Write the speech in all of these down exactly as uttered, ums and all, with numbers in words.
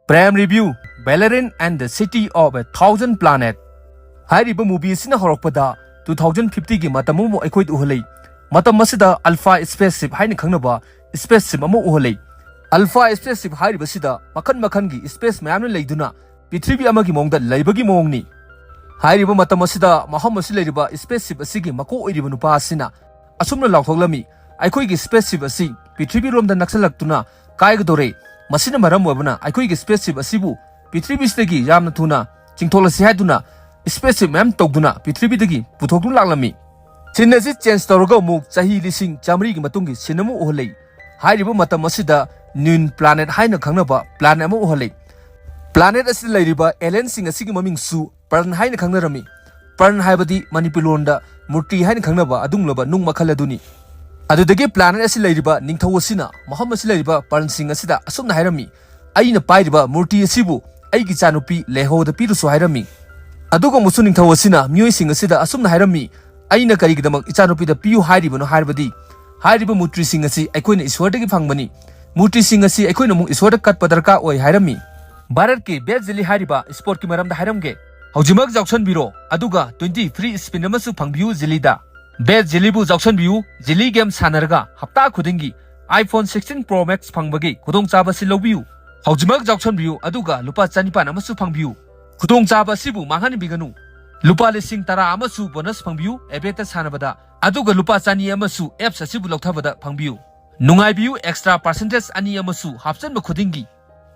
Prime Review: Valerian and the City of a Thousand Planet꯫ ꯍꯥꯏꯔꯤꯕ movie ꯑꯁꯤꯅ ꯍꯧꯔꯛꯄꯗ two thousand fifty ꯒꯤ ꯃꯇꯝ ꯑꯃꯕꯨ ꯑꯩꯈꯣꯏꯗ ꯎꯍꯜꯂꯤ꯫ ꯃꯇꯝ ꯑꯁꯤꯗ Alpha spaceship ꯍꯥꯏꯅ ꯈꯪꯅꯕ spaceship ꯑꯃ ꯎꯍꯜꯂꯤ꯫ Alpha spaceship ꯍꯥꯏꯔꯤꯕꯁꯤꯗ ꯃꯈꯜ ꯃꯈꯜꯒꯤ space ꯃꯌꯥꯝꯅ ꯂꯩꯗꯨꯅ ꯄ꯭ꯔꯤꯊꯤꯕꯤ ꯑꯃꯒꯤ ꯃꯑꯣꯡꯗ ꯂꯩꯕꯒꯤ ꯃꯑꯣꯡꯅꯤ꯫ ꯍꯥꯏꯔꯤꯕ ꯃꯇꯝ ꯑꯁꯤꯗ ꯃꯐꯝ ꯑꯁꯤ ꯂꯩꯔꯤꯕ spaceship ꯑꯁꯤꯒꯤ ꯃꯀꯣꯛ ꯑꯣꯏꯔꯤꯕ ꯅꯨꯄꯥ ꯑꯁꯤꯅ ꯑꯁꯨꯝꯅ ꯂꯥꯎꯊꯣꯛꯂꯝꯃꯤ, "ꯑꯩꯈꯣꯏꯒꯤ spaceship ꯑꯁꯤ ꯄ꯭ꯔꯤꯊꯤꯕꯤꯔꯣꯝꯗ ꯅꯛꯁꯜꯂꯛꯇꯨꯅ ꯀꯥꯏꯒꯗꯧꯔꯦ꯫ ꯃꯁꯤꯅ ꯃꯔꯝ ꯑꯣꯏꯕꯅ ꯑꯩꯈꯣꯏꯒꯤ spaceship ꯑꯁꯤꯕꯨ ꯄ꯭ꯔꯤꯊꯤꯕꯤꯁꯤꯗꯒꯤ ꯌꯥꯝꯅ ꯊꯨꯅ ꯆꯤꯡꯊꯣꯛꯂꯁꯤ" ꯍꯥꯏꯗꯨꯅ spaceship ꯃꯌꯥꯝ ꯇꯧꯗꯨꯅ ꯄ꯭ꯔꯤꯊꯤꯕꯤꯗꯒꯤ ꯄꯨꯊꯣꯛꯇꯨꯅ ꯂꯥꯛꯂꯝꯃꯤ꯫ Scene ꯑꯁꯤ change ꯇꯧꯔꯒ ꯑꯃꯨꯛ ꯆꯍꯤ ꯂꯤꯁꯤꯡ ꯆꯥꯃꯔꯤꯒꯤ ꯃꯇꯨꯡꯒꯤ scene ꯑꯃ ꯎꯍꯜꯂꯤ꯫ ꯍꯥꯏꯔꯤꯕ ꯃꯇꯝ ꯑꯁꯤꯗ Nuen Planet ꯍꯥꯏꯅ ꯈꯪꯅꯕ planet ꯑꯃ ꯎꯍꯜꯂꯤ꯫ Planet ꯑꯁꯤꯗ ꯂꯩꯔꯤꯕ alienꯁꯤꯡ ꯑꯁꯤꯒꯤ ꯃꯃꯤꯡꯁꯨ Pern ꯍꯥꯏꯅ ꯈꯪꯅꯔꯝꯃꯤ꯫ Pern ꯍꯥꯏꯕꯗꯤ ꯃꯅꯤꯄꯨꯔ ꯂꯣꯟꯗ ꯃꯨꯔꯇꯤ ꯍꯥꯏꯅ ꯈꯪꯅꯕ ꯑꯗꯨꯒꯨꯝꯂꯕ ꯅꯨꯡ ꯃꯈꯜ ꯑꯗꯨꯅꯤ꯫ ꯑꯗꯨꯗꯒꯤ planet ꯑꯁꯤ ꯂꯩꯔꯤꯕ ꯅꯤꯡꯊꯧ ꯑꯁꯤꯅ ꯃꯐꯝ ꯑꯁꯤ ꯂꯩꯔꯤꯕ Pernꯁꯤꯡ ꯑꯁꯤꯗ ꯑꯁꯨꯝꯅ ꯍꯥꯏꯔꯝꯃꯤ, "ꯑꯩꯅ ꯄꯥꯏꯔꯤꯕ ꯃꯨꯔꯇꯤ ꯑꯁꯤꯕꯨ ꯑꯩꯒꯤ ꯏꯆꯥꯅꯨꯄꯤ ꯂꯦꯍꯣꯗ ꯄꯤꯔꯨꯁꯨ" ꯍꯥꯏꯔꯝꯃꯤ꯫ ꯑꯗꯨꯒ ꯑꯃꯨꯛꯁꯨ ꯅꯤꯡꯊꯧ ꯑꯁꯤꯅ ꯃꯤꯑꯣꯏꯁꯤꯡ ꯑꯁꯤꯗ ꯑꯁꯨꯝꯅ ꯍꯥꯏꯔꯝꯃꯤ, "ꯑꯩꯅ ꯀꯔꯤꯒꯤꯗꯃꯛ ꯏꯆꯥꯅꯨꯄꯤꯗ ꯄꯤꯌꯨ ꯍꯥꯏꯔꯤꯕꯅꯣ ꯍꯥꯏꯔꯕꯗꯤ ꯍꯥꯏꯔꯤꯕ ꯃꯨꯔꯇꯤꯁꯤꯡ ꯑꯁꯤ ꯑꯩꯈꯣꯏꯅ ꯏꯁ꯭ꯋꯔꯗꯒꯤ ꯐꯪꯕꯅꯤ꯫ ꯃꯨꯔꯇꯤꯁꯤꯡ ꯑꯁꯤ ꯑꯩꯈꯣꯏꯅ ꯑꯃꯨꯛ ꯏꯁ꯭ꯋꯔꯗ ꯀꯠꯄ ꯗꯔꯀꯥꯔ ꯑꯣꯏ" ꯍꯥꯏꯔꯝꯃꯤ꯫ ꯚꯥꯔꯠꯀꯤ best jelly ꯍꯥꯏꯔꯤꯕ sportꯀꯤ ꯃꯔꯝꯗ ꯍꯥꯏꯔꯝꯒꯦ꯫ ꯍꯧꯖꯤꯛꯃꯛ ꯌꯥꯎꯁꯟꯕꯤꯔꯣ, ꯑꯗꯨꯒ twenty free spin ꯑꯃꯁꯨ ꯐꯪꯕꯤꯌꯨ jellyꯗ꯫ Best jellyꯕꯨ ꯌꯥꯎꯁꯟꯕꯤꯌꯨ, jelly game ꯁꯥꯟꯅꯔꯒ ꯍꯞꯇꯥ ꯈꯨꯗꯤꯡꯒꯤ iPhone sixteen Pro Max ꯐꯪꯕꯒꯤ ꯈꯨꯗꯣꯡꯆꯥꯕ ꯑꯁꯤ ꯂꯧꯕꯤꯌꯨ꯫ ꯍꯧꯖꯤꯛꯃꯛ ꯌꯥꯎꯁꯟꯕꯤꯌꯨ, ꯑꯗꯨꯒ ꯂꯨꯄꯥ ꯆꯅꯤꯄꯥꯟ ꯑꯃꯁꯨ ꯐꯪꯕꯤꯌꯨ꯫ ꯈꯨꯗꯣꯡꯆꯥꯕ ꯑꯁꯤꯕꯨ ꯃꯥꯡꯍꯟꯕꯤꯒꯅꯨ꯫ ꯂꯨꯄꯥ ꯂꯤꯁꯤꯡ ꯇꯔꯥ ꯑꯃꯁꯨ bonus ꯐꯪꯕꯤꯌꯨ ꯑꯦꯕꯦꯠꯇ ꯁꯥꯟꯅꯕꯗ, ꯑꯗꯨꯒ ꯂꯨꯄꯥ ꯆꯅꯤ ꯑꯃꯁꯨ apps ꯑꯁꯤꯕꯨ ꯂꯧꯊꯕꯗ ꯐꯪꯕꯤꯌꯨ꯫ ꯅꯨꯡꯉꯥꯏꯕꯤꯌꯨ, extra percentage ꯑꯅꯤ ꯑꯃꯁꯨ ꯍꯥꯞꯆꯤꯟꯕ ꯈꯨꯗꯤꯡꯒꯤ꯫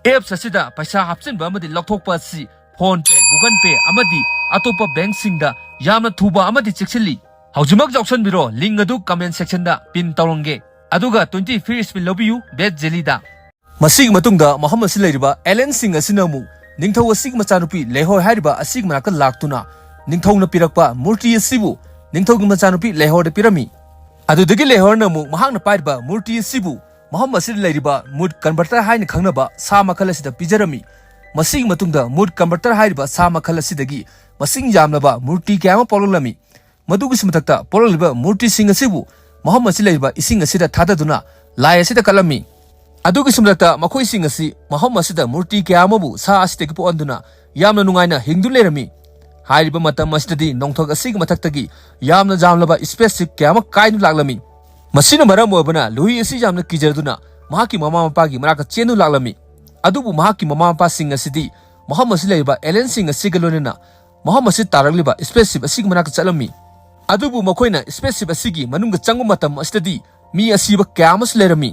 Apps ꯑꯁꯤꯗ ꯄꯩꯁꯥ ꯍꯥꯞꯆꯤꯟꯕ ꯑꯃꯗꯤ ꯂꯧꯊꯣꯛꯄ ꯑꯁꯤ PhonePe, Google Pay ꯑꯃꯗꯤ ꯑꯇꯣꯞꯄ bankꯁꯤꯡꯗ ꯌꯥꯝꯅ ꯊꯨꯕ ꯑꯃꯗꯤ ꯆꯦꯛꯁꯤꯜꯂꯤ꯫ ꯍꯧꯖꯤꯛꯃꯛ ꯌꯥꯎꯁꯟꯕꯤꯔꯣ, link ꯑꯗꯨ comment sectionꯗ pin ꯇꯧꯔꯝꯒꯦ꯫ ꯑꯗꯨꯒ twenty free spin ꯂꯧꯕꯤꯌꯨ best jellyꯗ꯫ ꯃꯁꯤꯒꯤ ꯃꯇꯨꯡꯗ ꯃꯐꯝ ꯑꯁꯤ ꯂꯩꯔꯤꯕ alienꯁꯤꯡ ꯑꯁꯤꯅ ꯑꯃꯨꯛ ꯅꯤꯡꯊꯧ ꯑꯁꯤꯒꯤ ꯃꯆꯥꯅꯨꯄꯤ ꯂꯦꯍꯣ ꯍꯥꯏꯔꯤꯕ ꯑꯁꯤꯒꯤ ꯃꯅꯥꯛꯇ ꯂꯥꯛꯇꯨꯅ ꯅꯤꯡꯊꯧꯅ ꯄꯤꯔꯛꯄ ꯃꯨꯔꯇꯤ ꯑꯁꯤꯕꯨ ꯅꯤꯡꯊꯧꯒꯤ ꯃꯆꯥꯅꯨꯄꯤ ꯂꯦꯍꯣꯗ ꯄꯤꯔꯝꯃꯤ꯫ ꯑꯗꯨꯗꯒꯤ ꯂꯦꯍꯣꯔꯅ ꯑꯃꯨꯛ ꯃꯍꯥꯛꯅ ꯄꯥꯏꯔꯤꯕ ꯃꯨꯔꯇꯤ ꯑꯁꯤꯕꯨ ꯃꯐꯝ ꯑꯁꯤꯗ ꯂꯩꯔꯤꯕ mood converter ꯍꯥꯏꯅ ꯈꯪꯅꯕ ꯁꯥ ꯃꯈꯜ ꯑꯁꯤꯗ ꯄꯤꯖꯔꯝꯃꯤ꯫ ꯃꯁꯤꯒꯤ ꯃꯇꯨꯡꯗ mood converter ꯍꯥꯏꯔꯤꯕ ꯁꯥ ꯃꯈꯜ ꯑꯁꯤꯗꯒꯤ ꯃꯁꯤꯡ ꯌꯥꯝꯂꯕ ꯃꯨꯔꯇꯤ ꯀꯌꯥ ꯑꯃ ꯄꯣꯛꯂꯛꯂꯝꯃꯤ꯫ ꯃꯗꯨꯒꯤꯁꯨ ꯃꯊꯛꯇ ꯄꯣꯛꯂꯛꯂꯤꯕ ꯃꯨꯔꯇꯤꯁꯤꯡ ꯑꯁꯤꯕꯨ ꯃꯐꯝ ꯑꯁꯤ ꯂꯩꯔꯤꯕ ꯏꯁꯤꯡ ꯑꯁꯤꯗ ꯊꯥꯗꯗꯨꯅ ꯂꯥꯏ ꯑꯁꯤꯗ ꯀꯠꯂꯝꯃꯤ꯫ ꯑꯗꯨꯒꯤ ꯁꯨꯝꯂꯛꯇ ꯃꯈꯣꯏꯁꯤꯡ ꯑꯁꯤ ꯃꯐꯝ ꯑꯁꯤꯗ ꯃꯨꯔꯇꯤ ꯀꯌꯥ ꯑꯃꯕꯨ ꯁꯥ ꯑꯁꯤꯗꯒꯤ ꯄꯣꯛꯍꯟꯗꯨꯅ ꯌꯥꯝꯅ ꯅꯨꯡꯉꯥꯏꯅ ꯍꯤꯡꯗꯨꯅ ꯂꯩꯔꯝꯃꯤ꯫ ꯍꯥꯏꯔꯤꯕ ꯃꯇꯝ ꯑꯁꯤꯗꯗꯤ ꯅꯣꯡꯊꯛ ꯑꯁꯤꯒꯤ ꯃꯊꯛꯇꯒꯤ ꯌꯥꯝꯅ ꯌꯥꯝꯂꯕ ꯁ꯭ꯄꯦꯁ ꯁꯤꯞ ꯀꯌꯥ ꯑꯃ ꯀꯥꯏꯗꯨꯅ ꯂꯥꯛꯂꯝꯃꯤ꯫ ꯃꯁꯤꯅ ꯃꯔꯝ ꯑꯣꯏꯕꯅ ꯂꯨꯍꯤ ꯑꯁꯤ ꯌꯥꯝꯅ ꯀꯤꯖꯗꯨꯅ ꯃꯍꯥꯛꯀꯤ ꯃꯃꯥ ꯃꯄꯥꯒꯤ ꯃꯅꯥꯛꯇ ꯆꯦꯟꯗꯨꯅ ꯂꯥꯛꯂꯝꯃꯤ꯫ ꯑꯗꯨꯕꯨ ꯃꯍꯥꯛꯀꯤ ꯃꯃꯥ ꯃꯄꯥꯁꯤꯡ ꯑꯁꯤꯗꯤ ꯃꯐꯝ ꯑꯁꯤ ꯂꯩꯔꯤꯕ ꯑꯦꯂꯦꯟꯁꯤꯡ ꯑꯁꯤꯒ ꯂꯣꯏꯅꯅ ꯃꯐꯝ ꯑꯁꯤ ꯇꯥꯔꯛꯂꯤꯕ ꯁ꯭ꯄꯦꯁ ꯁꯤꯞ ꯑꯁꯤꯒꯤ ꯃꯅꯥꯛꯇ ꯆꯠꯂꯝꯃꯤ꯫ ꯑꯗꯨꯕꯨ ꯃꯈꯣꯏꯅ ꯁ꯭ꯄꯦꯁ ꯁꯤꯞ ꯑꯁꯤꯒꯤ ꯃꯅꯨꯡꯗ ꯆꯪꯕ ꯃꯇꯝ ꯑꯁꯤꯗꯗꯤ ꯃꯤ ꯑꯁꯤꯕ ꯀꯌꯥ ꯑꯃꯁꯨ ꯂꯩꯔꯝꯃꯤ꯫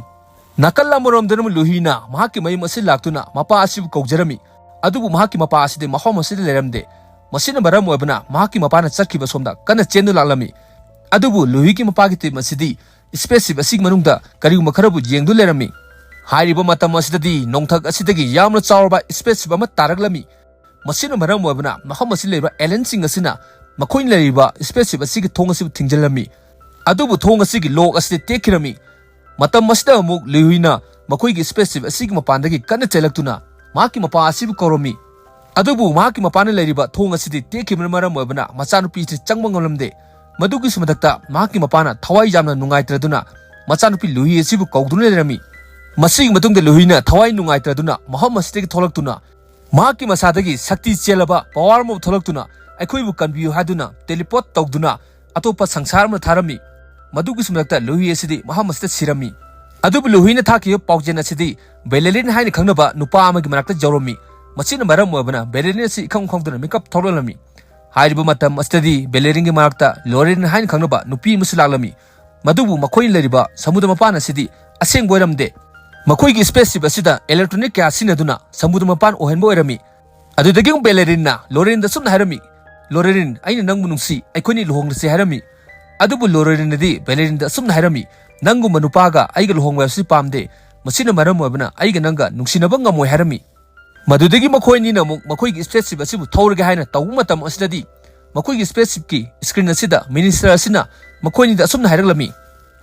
ꯅꯥꯀꯜ ꯑꯃꯔꯣꯝꯗꯅ ꯂꯨꯍꯤꯅ ꯃꯍꯥꯛꯀꯤ ꯃꯌꯨꯝ ꯑꯁꯤ ꯂꯥꯛꯇꯨꯅ ꯃꯄꯥ ꯑꯁꯤꯕꯨ ꯀꯧꯖꯔꯝꯃꯤ꯫ ꯑꯗꯨꯕꯨ ꯃꯍꯥꯛꯀꯤ ꯃꯄꯥ ꯑꯁꯤꯗꯤ ꯃꯐꯝ ꯑꯁꯤꯗ ꯂꯩꯔꯝꯗꯦ꯫ ꯃꯁꯤꯅ ꯃꯔꯝ ꯑꯣꯏꯕꯅ ꯃꯍꯥꯛꯀꯤ ꯃꯄꯥꯅ ꯆꯠꯈꯤꯕ ꯁꯣꯝꯗ ꯀꯟꯅ ꯆꯦꯟꯗꯨꯅ ꯂꯥꯛꯂꯝꯃꯤ꯫ ꯑꯗꯨꯕꯨ ꯂꯨꯍꯤꯒꯤ ꯃꯄꯥꯒꯤ ꯇꯤꯝ ꯑꯁꯤꯗꯤ ꯁ꯭ꯄꯦꯁ ꯁꯤꯞ ꯑꯁꯤꯒꯤ ꯃꯅꯨꯡꯗ ꯀꯔꯤꯒꯨꯝꯕ ꯈꯔꯕꯨ ꯌꯦꯡꯗꯨꯅ ꯂꯩꯔꯝꯃꯤ꯫ ꯍꯥꯏꯔꯤꯕ ꯃꯇꯝ ꯑꯁꯤꯗꯗꯤ ꯅꯣꯡꯊꯛ ꯑꯁꯤꯗꯒꯤ ꯌꯥꯝꯅ ꯆꯥꯎꯔꯕ ꯁ꯭ꯄꯦꯁ ꯁꯤꯞ ꯑꯃ ꯇꯥꯔꯛꯂꯝꯃꯤ꯫ ꯃꯁꯤꯅ ꯃꯔꯝ ꯑꯣꯏꯕꯅ ꯃꯐꯝ ꯑꯁꯤꯗ ꯂꯩꯔꯤꯕ ꯑꯦꯂꯦꯟꯁꯤꯡ ꯑꯁꯤꯅ ꯃꯈꯣꯏꯅ ꯂꯩꯔꯤꯕ ꯁ꯭ꯄꯦꯁ ꯁꯤꯞ ꯑꯁꯤꯒꯤ ꯊꯣꯡ ꯑꯁꯤꯕꯨ ꯊꯤꯡꯖꯤꯜꯂꯝꯃꯤ꯫ ꯑꯗꯨꯕꯨ ꯊꯣꯡ ꯑꯁꯤꯒꯤ ꯂꯣꯛ ꯑꯁꯤꯗꯤ ꯇꯦꯛꯈꯤꯔꯝꯃꯤ꯫ ꯃꯇꯝ ꯑꯁꯤꯗ ꯑꯃꯨꯛ ꯂꯤꯍꯨꯏꯅ ꯃꯈꯣꯏꯒꯤ ꯁ꯭ꯄꯦꯁ ꯁꯤꯞ ꯑꯁꯤꯒꯤ ꯃꯄꯥꯟꯗꯒꯤ ꯀꯟꯅ ꯆꯦꯜꯂꯛꯇꯨꯅ ꯃꯍꯥꯛꯀꯤ ꯃꯄꯥ ꯑꯁꯤꯕꯨ ꯀꯧꯔꯝꯃꯤ꯫ ꯑꯗꯨꯕꯨ ꯃꯍꯥꯛꯀꯤ ꯃꯄꯥꯅ ꯂꯩꯔꯤꯕ ꯊꯣꯡ ꯑꯁꯤꯗꯤ ꯇꯦꯛꯈꯤꯕꯅ ꯃꯔꯝ ꯑꯣꯏꯕꯅ ꯃꯆꯥꯅꯨꯄꯤ ꯑꯁꯤ ꯆꯪꯕ ꯉꯝꯂꯝꯗꯦ꯫ ꯃꯗꯨꯒꯤꯁꯨ ꯃꯊꯛꯇ ꯃꯍꯥꯛꯀꯤ ꯃꯄꯥꯅ ꯊꯋꯥꯏ ꯌꯥꯝꯅ ꯅꯨꯡꯉꯥꯏꯇ꯭ꯔꯗꯨꯅ ꯃꯆꯥꯅꯨꯄꯤ ꯂꯨꯍꯤ ꯑꯁꯤꯕꯨ ꯀꯧꯗꯨꯅ ꯂꯩꯔꯝꯃꯤ꯫ ꯃꯁꯤꯒꯤ ꯃꯇꯨꯡꯗ ꯂꯨꯍꯤꯅ ꯊꯋꯥꯏ ꯅꯨꯡꯉꯥꯏꯇ꯭ꯔꯗꯨꯅ ꯃꯐꯝ ꯑꯁꯤꯗꯒꯤ ꯊꯣꯛꯂꯛꯇꯨꯅ ꯃꯍꯥꯛꯀꯤ ꯃꯁꯥꯗꯒꯤ ꯁꯛꯇꯤ ꯆꯦꯜꯂꯕ ꯄꯋꯥꯔ ꯑꯃ ꯊꯣꯛꯂꯛꯇꯨꯅ ꯑꯩꯈꯣꯏꯕꯨ ꯀꯟꯕꯤꯌꯨ ꯍꯥꯏꯗꯨꯅ ꯇꯦꯂꯤꯄꯣꯔꯠ ꯇꯧꯗꯨꯅ ꯑꯇꯣꯞꯄ ꯁꯪꯁꯥꯔ ꯑꯃꯗ ꯊꯥꯔꯝꯃꯤ꯫ ꯃꯗꯨꯒꯤꯁꯨ ꯃꯊꯛꯇ ꯂꯨꯍꯤ ꯑꯁꯤꯗꯤ ꯃꯐꯝ ꯑꯁꯤꯗ ꯁꯤꯔꯝꯃꯤ꯫ ꯑꯗꯨꯕꯨ ꯂꯨꯍꯤꯅ ꯊꯥꯈꯤꯕ ꯄꯥꯎꯖꯦꯜ ꯑꯁꯤꯗꯤ ꯕꯦꯂꯦꯔꯤꯟ ꯍꯥꯏꯅ ꯈꯪꯅꯕ ꯅꯨꯄꯥ ꯑꯃꯒꯤ ꯃꯅꯥꯛꯇ ꯌꯧꯔꯝꯃꯤ꯫ ꯃꯁꯤꯅ ꯃꯔꯝ ꯑꯣꯏꯕꯅ ꯕꯦꯂꯦꯔꯤꯟ ꯑꯁꯤ ꯏꯈꯪ ꯈꯪꯗꯅ ꯃꯤꯀꯞ ꯊꯣꯛꯂꯛꯂꯝꯃꯤ꯫ ꯍꯥꯏꯔꯤꯕ ꯃꯇꯝ ꯑꯁꯤꯗꯗꯤ ꯕꯦꯂꯦꯔꯤꯟꯒꯤ ꯃꯅꯥꯛꯇ ꯂꯣꯔꯦꯔꯤꯟ ꯍꯥꯏꯅ ꯈꯪꯅꯕ ꯅꯨꯄꯤ ꯑꯃꯁꯨ ꯂꯥꯛꯂꯝꯃꯤ꯫ ꯃꯗꯨꯕꯨ ꯃꯈꯣꯏꯅ ꯂꯩꯔꯤꯕ ꯁꯃꯨꯗ꯭ꯔ ꯃꯄꯥꯟ ꯑꯁꯤꯗꯤ ꯑꯁꯦꯡꯕ ꯑꯣꯏꯔꯝꯗꯦ꯫ ꯃꯈꯣꯏꯒꯤ ꯁ꯭ꯄꯦꯁ ꯁꯤꯞ ꯑꯁꯤꯗ ꯏꯂꯦꯛꯇ꯭ꯔꯣꯅꯤꯛ ꯀꯌꯥ ꯁꯤꯖꯤꯟꯅꯗꯨꯅ ꯁꯃꯨꯗ꯭ꯔ ꯃꯄꯥꯟ ꯑꯣꯏꯍꯟꯕ ꯑꯣꯏꯔꯝꯃꯤ꯫ ꯑꯗꯨꯗꯒꯤ ꯑꯃꯨꯛ ꯕꯦꯂꯦꯔꯤꯟꯅ ꯂꯣꯔꯦꯔꯤꯟꯗ ꯑꯁꯨꯝꯅ ꯍꯥꯏꯔꯝꯃꯤ, "ꯂꯣꯔꯦꯔꯤꯟ, ꯑꯩꯅ ꯅꯪꯕꯨ ꯅꯨꯡꯁꯤ, ꯑꯩꯈꯣꯏꯅꯤ ꯂꯨꯍꯣꯡꯂꯁꯤ" ꯍꯥꯏꯔꯝꯃꯤ꯫ ꯑꯗꯨꯕꯨ ꯂꯣꯔꯦꯔꯤꯟꯅꯗꯤ ꯕꯦꯂꯦꯔꯤꯟꯗ ꯑꯁꯨꯝꯅ ꯍꯥꯏꯔꯝꯃꯤ, "ꯅꯪꯒꯨꯝꯕ ꯅꯨꯄꯥꯒ ꯑꯩꯒ ꯂꯨꯍꯣꯡꯕ ꯍꯥꯏꯕꯁꯤ ꯄꯥꯝꯗꯦ꯫ ꯃꯁꯤꯅ ꯃꯔꯝ ꯑꯣꯏꯕꯅ ꯑꯩꯒ ꯅꯪꯒ ꯅꯨꯡꯁꯤꯅꯕ ꯉꯝꯃꯣꯏ" ꯍꯥꯏꯔꯝꯃꯤ꯫ ꯃꯗꯨꯗꯒꯤ ꯃꯈꯣꯏ ꯑꯅꯤꯅ ꯑꯃꯨꯛ ꯃꯈꯣꯏꯒꯤ ꯁ꯭ꯄꯦꯁ ꯁꯤꯞ ꯑꯁꯤꯕꯨ ꯊꯧꯔꯒꯦ ꯍꯥꯏꯅ ꯇꯧꯕ ꯃꯇꯝ ꯑꯁꯤꯗꯗꯤ ꯃꯈꯣꯏꯒꯤ ꯁ꯭ꯄꯦꯁ ꯁꯤꯞꯀꯤ ꯁ꯭ꯀ꯭ꯔꯤꯟ ꯑꯁꯤꯗ ꯃꯤꯅꯤꯁꯇꯔ ꯑꯁꯤꯅ ꯃꯈꯣꯏ ꯑꯅꯤꯗ ꯑꯁꯨꯝꯅ ꯍꯥꯏꯔꯛꯂꯝꯃꯤ,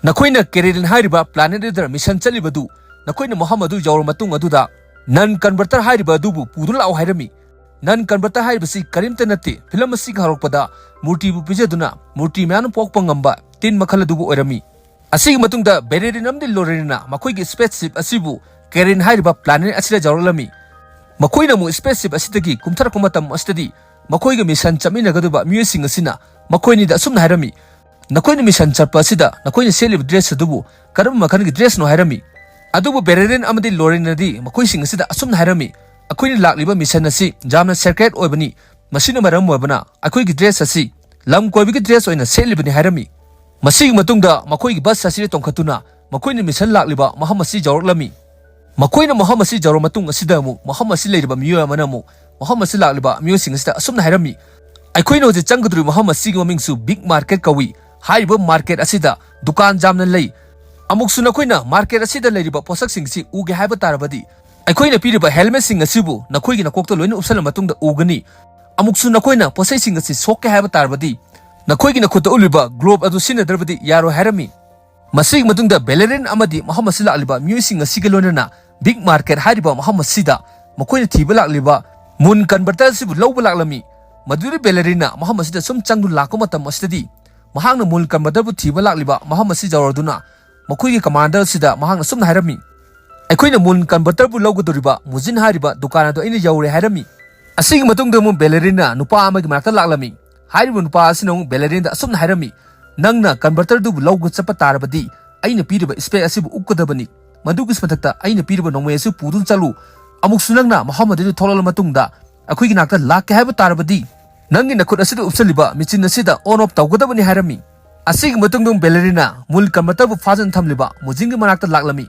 "ꯅꯈꯣꯏꯅ ꯀꯦꯔꯦꯂꯤꯟ ꯍꯥꯏꯔꯤꯕ ꯄ꯭ꯂꯥꯅꯦꯠ ꯑꯗꯨꯗ ꯃꯤꯁꯟ ꯆꯠꯂꯤꯕꯗꯨ ꯅꯈꯣꯏꯅ ꯃꯐꯝ ꯑꯗꯨ ꯌꯧꯔꯕ ꯃꯇꯨꯡ ꯑꯗꯨꯗ ꯅꯟ ꯀꯟꯚꯔꯇꯔ ꯍꯥꯏꯔꯤꯕ ꯑꯗꯨꯕꯨ ꯄꯨꯗꯨꯅ ꯂꯥꯛꯑꯣ" ꯍꯥꯏꯔꯝꯃꯤ꯫ ꯅꯟ ꯀꯟꯚꯔꯇꯔ ꯍꯥꯏꯔꯤꯕꯁꯤ ꯀꯔꯤꯝꯇ ꯅꯠꯇꯦ, ꯐꯤꯂꯝ ꯑꯁꯤꯒꯤ ꯍꯧꯔꯛꯄꯗ ꯃꯨꯔꯇꯤꯕꯨ ꯄꯤꯖꯗꯨꯅ ꯃꯨꯔꯇꯤ ꯃꯌꯥꯝꯅ ꯄꯣꯛꯄ ꯉꯝꯕ ꯇꯤꯟ ꯃꯈꯜ ꯑꯗꯨꯕꯨ ꯑꯣꯏꯔꯝꯃꯤ꯫ ꯑꯁꯤꯒꯤ ꯃꯇꯨꯡꯗ ꯕꯦꯂꯦꯔꯤꯟ ꯑꯃꯗꯤ ꯂꯣꯔꯦꯟꯅ ꯃꯈꯣꯏꯒꯤ ꯁ꯭ꯄꯦꯁ ꯁꯤꯞ ꯑꯁꯤꯕꯨ ꯀꯦꯔꯤꯟ ꯍꯥꯏꯔꯤꯕ ꯄ꯭ꯂꯥꯅꯦꯠ ꯑꯁꯤꯗ ꯌꯧꯔꯛꯂꯝꯃꯤ꯫ ꯃꯈꯣꯏꯅ ꯑꯃꯨꯛ ꯁ꯭ꯄꯦꯁ ꯁꯤꯞ ꯑꯁꯤꯗꯒꯤ ꯀꯨꯝꯊꯔꯛꯄ ꯃꯇꯝ ꯑꯁꯤꯗꯗꯤ ꯃꯈꯣꯏꯒ ꯃꯤꯁꯟ ꯆꯠꯃꯤꯟꯅꯒꯗꯕ ꯃꯤꯑꯣꯏꯁꯤꯡ ꯑꯁꯤꯅ ꯃꯈꯣꯏꯅꯤꯗ ꯑꯁꯨꯝꯅ ꯍꯥꯏꯔꯝꯃꯤ, "ꯅꯈꯣꯏꯅ ꯃꯤꯁꯟ ꯆꯠꯄ ꯑꯁꯤꯗ ꯅꯈꯣꯏꯅ ꯁꯦꯠꯂꯤꯕ ꯗ꯭ꯔꯦꯁ ꯑꯗꯨꯕꯨ ꯀꯔꯝꯕ ꯃꯈꯜꯒꯤ ꯗ꯭ꯔꯦꯁꯅꯣ?" ꯍꯥꯏꯔꯝꯃꯤ꯫ ꯑꯗꯨꯕꯨ ꯕꯦꯂꯦꯔꯤꯟ ꯑꯃꯗꯤ ꯂꯣꯔꯦꯟꯅꯗꯤ ꯃꯈꯣꯏꯁꯤꯡ ꯑꯁꯤꯗ ꯑꯁꯨꯝꯅ ꯍꯥꯏꯔꯝꯃꯤ, "ꯑꯩꯈꯣꯏꯅ ꯂꯥꯛꯂꯤꯕ ꯃꯤꯁꯟ ꯑꯁꯤ ꯌꯥꯝꯅ ꯁꯦꯀ꯭ꯔꯦꯠ ꯑꯣꯏꯕꯅꯤ, ꯃꯁꯤꯅ ꯃꯔꯝ ꯑꯣꯏꯕꯅ ꯑꯩꯈꯣꯏꯒꯤ ꯗ꯭ꯔꯦꯁ ꯑꯁꯤ ꯂꯝ ꯀꯣꯏꯕꯒꯤ ꯗ꯭ꯔꯦꯁ ꯑꯣꯏꯅ ꯁꯦꯠꯂꯤꯕꯅꯤ" ꯍꯥꯏꯔꯝꯃꯤ꯫ ꯃꯁꯤꯒꯤ ꯃꯇꯨꯡꯗ ꯃꯈꯣꯏꯒꯤ ꯕꯁ ꯑꯁꯤꯗ ꯇꯣꯡꯈꯠꯇꯨꯅ ꯃꯈꯣꯏꯅ ꯃꯤꯁꯟ ꯂꯥꯛꯂꯤꯕ ꯃꯐꯝ ꯑꯁꯤ ꯌꯧꯔꯛꯂꯝꯃꯤ꯫ ꯃꯈꯣꯏꯅ ꯃꯐꯝ ꯑꯁꯤ ꯌꯧꯔꯕ ꯃꯇꯨꯡ ꯑꯁꯤꯗ ꯑꯃꯨꯛ ꯃꯐꯝ ꯑꯁꯤ ꯂꯩꯔꯤꯕ ꯃꯤꯑꯣꯏ ꯑꯃꯅ ꯑꯃꯨꯛ ꯃꯐꯝ ꯑꯁꯤ ꯂꯥꯛꯂꯤꯕ ꯃꯤꯑꯣꯏꯁꯤꯡ ꯑꯁꯤꯗ ꯑꯁꯨꯝꯅ ꯍꯥꯏꯔꯝꯃꯤ, "ꯑꯩꯈꯣꯏꯅ ꯍꯧꯖꯤꯛ ꯆꯪꯒꯗꯧꯔꯤꯕ ꯃꯐꯝ ꯑꯁꯤꯒꯤ ꯃꯃꯤꯡꯁꯨ ꯕꯤꯛ ꯃꯥꯔꯀꯦꯠ ꯀꯧꯏ꯫ ꯍꯥꯏꯔꯤꯕ ꯃꯥꯔꯀꯦꯠ ꯑꯁꯤꯗ ꯗꯨꯀꯥꯟ ꯌꯥꯝꯅ ꯂꯩ꯫ ꯑꯃꯨꯛꯁꯨ ꯅꯈꯣꯏꯅ ꯃꯥꯔꯀꯦꯠ ꯑꯁꯤꯗ ꯂꯩꯔꯤꯕ ꯄꯣꯠꯁꯛꯁꯤꯡꯁꯤ ꯎꯒꯦ ꯍꯥꯏꯕ ꯇꯥꯔꯕꯗꯤ ꯑꯩꯈꯣꯏꯅ ꯄꯤꯔꯤꯕ ꯍꯦꯜꯃꯦꯠꯁꯤꯡ ꯑꯁꯤꯕꯨ ꯅꯈꯣꯏꯒꯤ ꯅꯀꯣꯛꯇ ꯂꯣꯏꯅ ꯎꯞꯁꯜꯂ ꯃꯇꯨꯡꯗ ꯎꯒꯅꯤ꯫ ꯑꯃꯨꯛꯁꯨ ꯅꯈꯣꯏꯅ ꯄꯣꯠꯆꯩꯁꯤꯡ ꯑꯁꯤ ꯁꯣꯛꯀꯦ ꯍꯥꯏꯕ ꯇꯥꯔꯕꯗꯤ ꯅꯈꯣꯏꯒꯤ ꯅꯈꯨꯠꯇ ꯎꯠꯂꯤꯕ ꯒ꯭ꯂꯣꯕ ꯑꯗꯨ ꯁꯤꯖꯤꯟꯅꯗ꯭ꯔꯕꯗꯤ ꯌꯥꯔꯣꯏ" ꯍꯥꯏꯔꯝꯃꯤ꯫ ꯃꯁꯤꯒꯤ ꯃꯇꯨꯡꯗ ꯕꯦꯂꯦꯔꯤꯟ ꯑꯃꯗꯤ ꯃꯐꯝ ꯑꯁꯤꯗ ꯂꯥꯛꯂꯤꯕ ꯃꯤꯑꯣꯏꯁꯤꯡ ꯑꯁꯤꯒ ꯂꯣꯏꯅꯅ ꯕꯤꯛ ꯃꯥꯔꯀꯦꯠ ꯍꯥꯏꯔꯤꯕ ꯃꯐꯝ ꯑꯁꯤꯗ ꯃꯈꯣꯏꯅ ꯊꯤꯕ ꯂꯥꯛꯂꯤꯕ ꯃꯨꯟ ꯀꯟꯚꯔꯇꯔ ꯑꯁꯤꯕꯨ ꯂꯧꯕ ꯂꯥꯛꯂꯝꯃꯤ꯫ ꯃꯗꯨꯗ ꯕꯦꯂꯦꯔꯤꯟꯅ ꯃꯐꯝ ꯑꯁꯤꯗ ꯁꯨꯝ ꯆꯪꯗꯨꯅ ꯂꯥꯛꯄ ꯃꯇꯝ ꯑꯁꯤꯗꯗꯤ ꯃꯍꯥꯛꯅ ꯃꯨꯟ ꯀꯟꯚꯔꯇꯔꯕꯨ ꯊꯤꯕ ꯂꯥꯛꯂꯤꯕ ꯃꯐꯝ ꯑꯁꯤ ꯌꯧꯔꯗꯨꯅ ꯃꯈꯣꯏꯒꯤ ꯀꯃꯥꯟꯗꯔ ꯑꯁꯤꯗ ꯃꯍꯥꯛꯅ ꯁꯨꯝꯅ ꯍꯥꯏꯔꯝꯃꯤ, "ꯑꯩꯈꯣꯏꯅ ꯃꯨꯟ ꯀꯟꯚꯔꯇꯔꯕꯨ ꯂꯧꯒꯗꯧꯔꯤꯕ ꯃꯨꯖꯤꯟ ꯍꯥꯏꯔꯤꯕ ꯗꯨꯀꯥꯟ ꯑꯗꯨ ꯑꯩꯅ ꯌꯧꯔꯦ" ꯍꯥꯏꯔꯝꯃꯤ꯫ ꯑꯁꯤꯒꯤ ꯃꯇꯨꯡꯗ ꯑꯃꯨꯛ ꯕꯦꯂꯦꯔꯤꯟꯅ ꯅꯨꯄꯥ ꯑꯃꯒꯤ ꯃꯅꯥꯛꯇ ꯂꯥꯛꯂꯝꯃꯤ꯫ ꯍꯥꯏꯔꯤꯕ ꯅꯨꯄꯥ ꯑꯁꯤꯅ ꯑꯃꯨꯛ ꯕꯦꯂꯦꯔꯤꯟꯗ ꯑꯁꯨꯝꯅ ꯍꯥꯏꯔꯝꯃꯤ, "ꯅꯪꯅ ꯀꯟꯚꯔꯇꯔꯗꯨꯕꯨ ꯂꯧꯕ ꯆꯠꯄ ꯇꯥꯔꯕꯗꯤ ꯑꯩꯅ ꯄꯤꯔꯤꯕ ꯁ꯭ꯄꯦꯛ ꯑꯁꯤꯕꯨ ꯎꯞꯀꯗꯕꯅꯤ꯫ ꯃꯗꯨꯒꯤ ꯃꯊꯛꯇ ꯑꯩꯅ ꯄꯤꯔꯤꯕ ꯅꯣꯡꯃꯩ ꯑꯁꯤ ꯄꯨꯗꯨꯅ ꯆꯠꯂꯨ꯫ ꯑꯃꯨꯛꯁꯨ ꯅꯪꯅ ꯃꯐꯝ ꯑꯗꯨꯗꯒꯤ ꯊꯣꯛꯂꯛꯂꯕ ꯃꯇꯨꯡꯗ ꯑꯩꯈꯣꯏꯒꯤ ꯅꯥꯛꯇ ꯂꯥꯛꯀꯦ ꯍꯥꯏꯕ ꯇꯥꯔꯕꯗꯤ ꯅꯪꯒꯤ ꯅꯈꯨꯠ ꯑꯁꯤꯗ ꯎꯞꯁꯜꯂꯤꯕ ꯃꯦꯆꯤꯟ ꯑꯁꯤꯗ ꯑꯣꯟ ꯑꯣꯐ ꯇꯧꯒꯗꯕꯅꯤ" ꯍꯥꯏꯔꯝꯃꯤ꯫ ꯑꯁꯤꯒꯤ ꯃꯇꯨꯡꯗ ꯕꯦꯂꯦꯔꯤꯅ ꯃꯨꯜ ꯀꯟꯚꯔꯇꯔꯕꯨ ꯐꯥꯖꯤꯟ ꯊꯝꯂꯤꯕ ꯃꯨꯖꯤꯟꯒꯤ ꯃꯅꯥꯛꯇ ꯂꯥꯛꯂꯝꯃꯤ꯫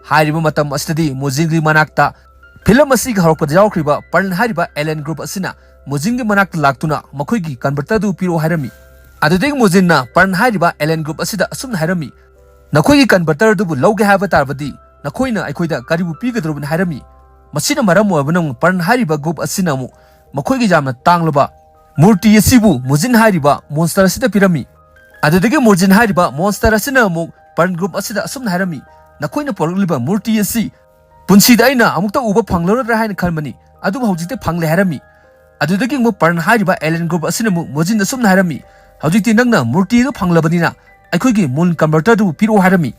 ꯍꯥꯏꯔꯤꯕ ꯃꯇꯝ ꯑꯁꯤꯗꯗꯤ ꯃꯨꯖꯤꯟꯒꯤ ꯃꯅꯥꯛꯇ ꯐꯤꯂꯝ ꯑꯁꯤꯒꯤ ꯍꯧꯔꯛꯄꯗ ꯌꯥꯎꯈ꯭ꯔꯤꯕ ꯄꯔꯟ ꯍꯥꯏꯔꯤꯕ ꯑꯦꯂꯦꯟ ꯒ꯭ꯔꯨꯞ ꯑꯁꯤꯅ ꯃꯨꯖꯤꯟꯒꯤ ꯃꯅꯥꯛꯇ ꯂꯥꯛꯇꯨꯅ ꯃꯈꯣꯏꯒꯤ ꯀꯟꯚꯔꯇꯔꯗꯨ ꯄꯤꯔꯛꯑꯣ ꯍꯥꯏꯔꯝꯃꯤ꯫ ꯑꯗꯨꯗꯒꯤ ꯃꯨꯖꯤꯟꯅ ꯄꯔꯟ ꯍꯥꯏꯔꯤꯕ ꯑꯦꯂꯦꯟ ꯒ꯭ꯔꯨꯞ ꯑꯁꯤꯗ ꯑꯁꯨꯝꯅ ꯍꯥꯏꯔꯝꯃꯤ, "ꯅꯈꯣꯏꯒꯤ ꯀꯟꯚꯔꯇꯔ ꯑꯗꯨꯕꯨ ꯂꯧꯒꯦ ꯍꯥꯏꯕ ꯇꯥꯔꯕꯗꯤ ꯅꯈꯣꯏꯅ ꯑꯩꯈꯣꯏꯗ ꯀꯔꯤꯕꯨ ꯄꯤꯒꯗꯧꯔꯕꯅꯤ?" ꯍꯥꯏꯔꯝꯃꯤ꯫ ꯃꯁꯤꯅ ꯃꯔꯝ ꯑꯣꯏꯔꯕꯅ ꯑꯃꯨꯛ ꯄꯔꯟ ꯍꯥꯏꯔꯤꯕ ꯒ꯭ꯔꯨꯞ ꯑꯁꯤꯅ ꯑꯃꯨꯛ ꯃꯈꯣꯏꯒꯤ ꯌꯥꯝꯅ ꯇꯥꯡꯂꯕ ꯃꯨꯔꯇꯤ ꯑꯁꯤꯕꯨ ꯃꯨꯖꯤꯟ ꯍꯥꯏꯔꯤꯕ ꯃꯣꯟꯁꯇꯔ ꯑꯁꯤꯗ ꯄꯤꯔꯝꯃꯤ꯫ ꯑꯗꯨꯗꯒꯤ ꯃꯨꯖꯤꯟ ꯍꯥꯏꯔꯤꯕ ꯃꯣꯟꯁꯇꯔ ꯑꯁꯤꯅ ꯑꯃꯨꯛ ꯄꯔꯟ ꯒ꯭ꯔꯨꯞ ꯑꯁꯤꯗ ꯑꯁꯨꯝꯅ ꯍꯥꯏꯔꯝꯃꯤ, "ꯅꯈꯣꯏꯅ ꯄꯨꯔꯛꯂꯤꯕ ꯃꯨꯔꯇꯤ ꯑꯁꯤ ꯄꯨꯟꯁꯤꯗ ꯑꯩꯅ ꯑꯃꯨꯛꯇ ꯎꯕ ꯐꯪꯂꯔꯣꯏꯗ꯭ꯔꯥ ꯍꯥꯏꯅ ꯈꯟꯕꯅꯤ, ꯑꯗꯨꯕꯨ ꯍꯧꯖꯤꯛꯇꯤ ꯐꯪꯂꯦ" ꯍꯥꯏꯔꯝꯃꯤ꯫ ꯑꯗꯨꯗꯒꯤ ꯑꯃꯨꯛ ꯄꯔꯟ ꯍꯥꯏꯔꯤꯕ ꯑꯦꯂꯦꯟ ꯒ꯭ꯔꯨꯞ ꯑꯁꯤꯅ ꯑꯃꯨꯛ ꯃꯨꯖꯤꯟꯗ ꯑꯁꯨꯝꯅ ꯍꯥꯏꯔꯝꯃꯤ, "ꯍꯧꯖꯤꯛꯇꯤ ꯅꯪꯅ ꯃꯨꯔꯇꯤ ꯑꯗꯨ ꯐꯪꯂꯕꯅꯤꯅ ꯑꯩꯈꯣꯏꯒꯤ ꯃꯨꯟ ꯀꯟꯚꯔꯇꯔꯗꯨꯕꯨ ꯄꯤꯔꯛꯑꯣ ꯍꯥꯏꯔꯝꯃꯤ꯫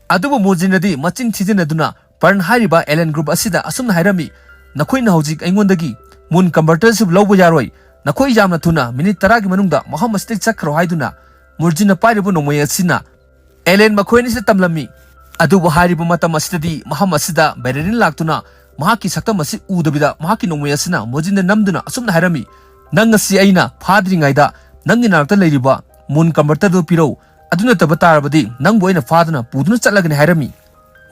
ꯑꯗꯨꯕꯨ ꯃꯨꯖꯤꯟꯅꯗꯤ ꯃꯆꯤꯟ ꯊꯤꯖꯤꯟꯅꯗꯨꯅ ꯄꯔꯟ ꯍꯥꯏꯔꯤꯕ ꯑꯦꯂꯦꯟ ꯒ꯭ꯔꯨꯞ ꯑꯁꯤꯗ ꯑꯁꯨꯝꯅ ꯍꯥꯏꯔꯝꯃꯤ, "ꯅꯈꯣꯏꯅ ꯍꯧꯖꯤꯛ ꯑꯩꯉꯣꯟꯗꯒꯤ ꯃꯨꯟ ꯀꯟꯚꯔꯇꯔ ꯑꯁꯤꯕꯨ ꯂꯧꯕ ꯌꯥꯔꯣꯏ꯫ ꯅꯈꯣꯏ ꯌꯥꯝꯅ ꯊꯨꯅ ꯃꯤꯅꯤꯠ ꯇꯔꯥꯒꯤ ꯃꯅꯨꯡꯗ ꯃꯐꯝ ꯑꯁꯤꯗꯒꯤ ꯆꯠꯈ꯭ꯔꯣ" ꯍꯥꯏꯗꯨꯅ ꯃꯨꯔꯖꯤꯟꯅ ꯄꯥꯏꯔꯤꯕ ꯅꯣꯡꯃꯩ ꯑꯁꯤꯅ ꯑꯦꯂꯦꯟ ꯃꯈꯣꯏ ꯑꯅꯤꯁꯤꯗ ꯇꯝꯂꯝꯃꯤ꯫ ꯑꯗꯨꯕꯨ ꯍꯥꯏꯔꯤꯕ ꯃꯇꯝ ꯑꯁꯤꯗꯗꯤ ꯃꯐꯝ ꯑꯁꯤꯗ ꯕꯦꯂꯦꯔꯤꯟ ꯂꯥꯛꯇꯨꯅ ꯃꯍꯥꯛꯀꯤ ꯁꯛꯇꯝ ꯑꯁꯤ ꯎꯗꯕꯤꯗ ꯃꯍꯥꯛꯀꯤ ꯅꯣꯡꯃꯩ ꯑꯁꯤꯅ ꯃꯨꯔꯖꯤꯟꯗ ꯅꯝꯗꯨꯅ ꯑꯁꯨꯝꯅ ꯍꯥꯏꯔꯝꯃꯤ, "ꯅꯪ ꯉꯁꯤ ꯑꯩꯅ ꯐꯥꯗ꯭ꯔꯤꯉꯩꯗ ꯅꯪꯒꯤ ꯅꯥꯛꯇ ꯂꯩꯔꯤꯕ ꯃꯨꯟ ꯀꯟꯚꯔꯇꯔꯗꯨ ꯄꯤꯔꯛꯎ꯫ ꯑꯗꯨ ꯅꯠꯇꯕ ꯇꯥꯔꯕꯗꯤ ꯅꯪꯕꯨ ꯑꯩꯅ ꯐꯥꯗꯨꯅ ꯄꯨꯗꯨꯅ ꯆꯠꯂꯒꯅꯤ" ꯍꯥꯏꯔꯝꯃꯤ꯫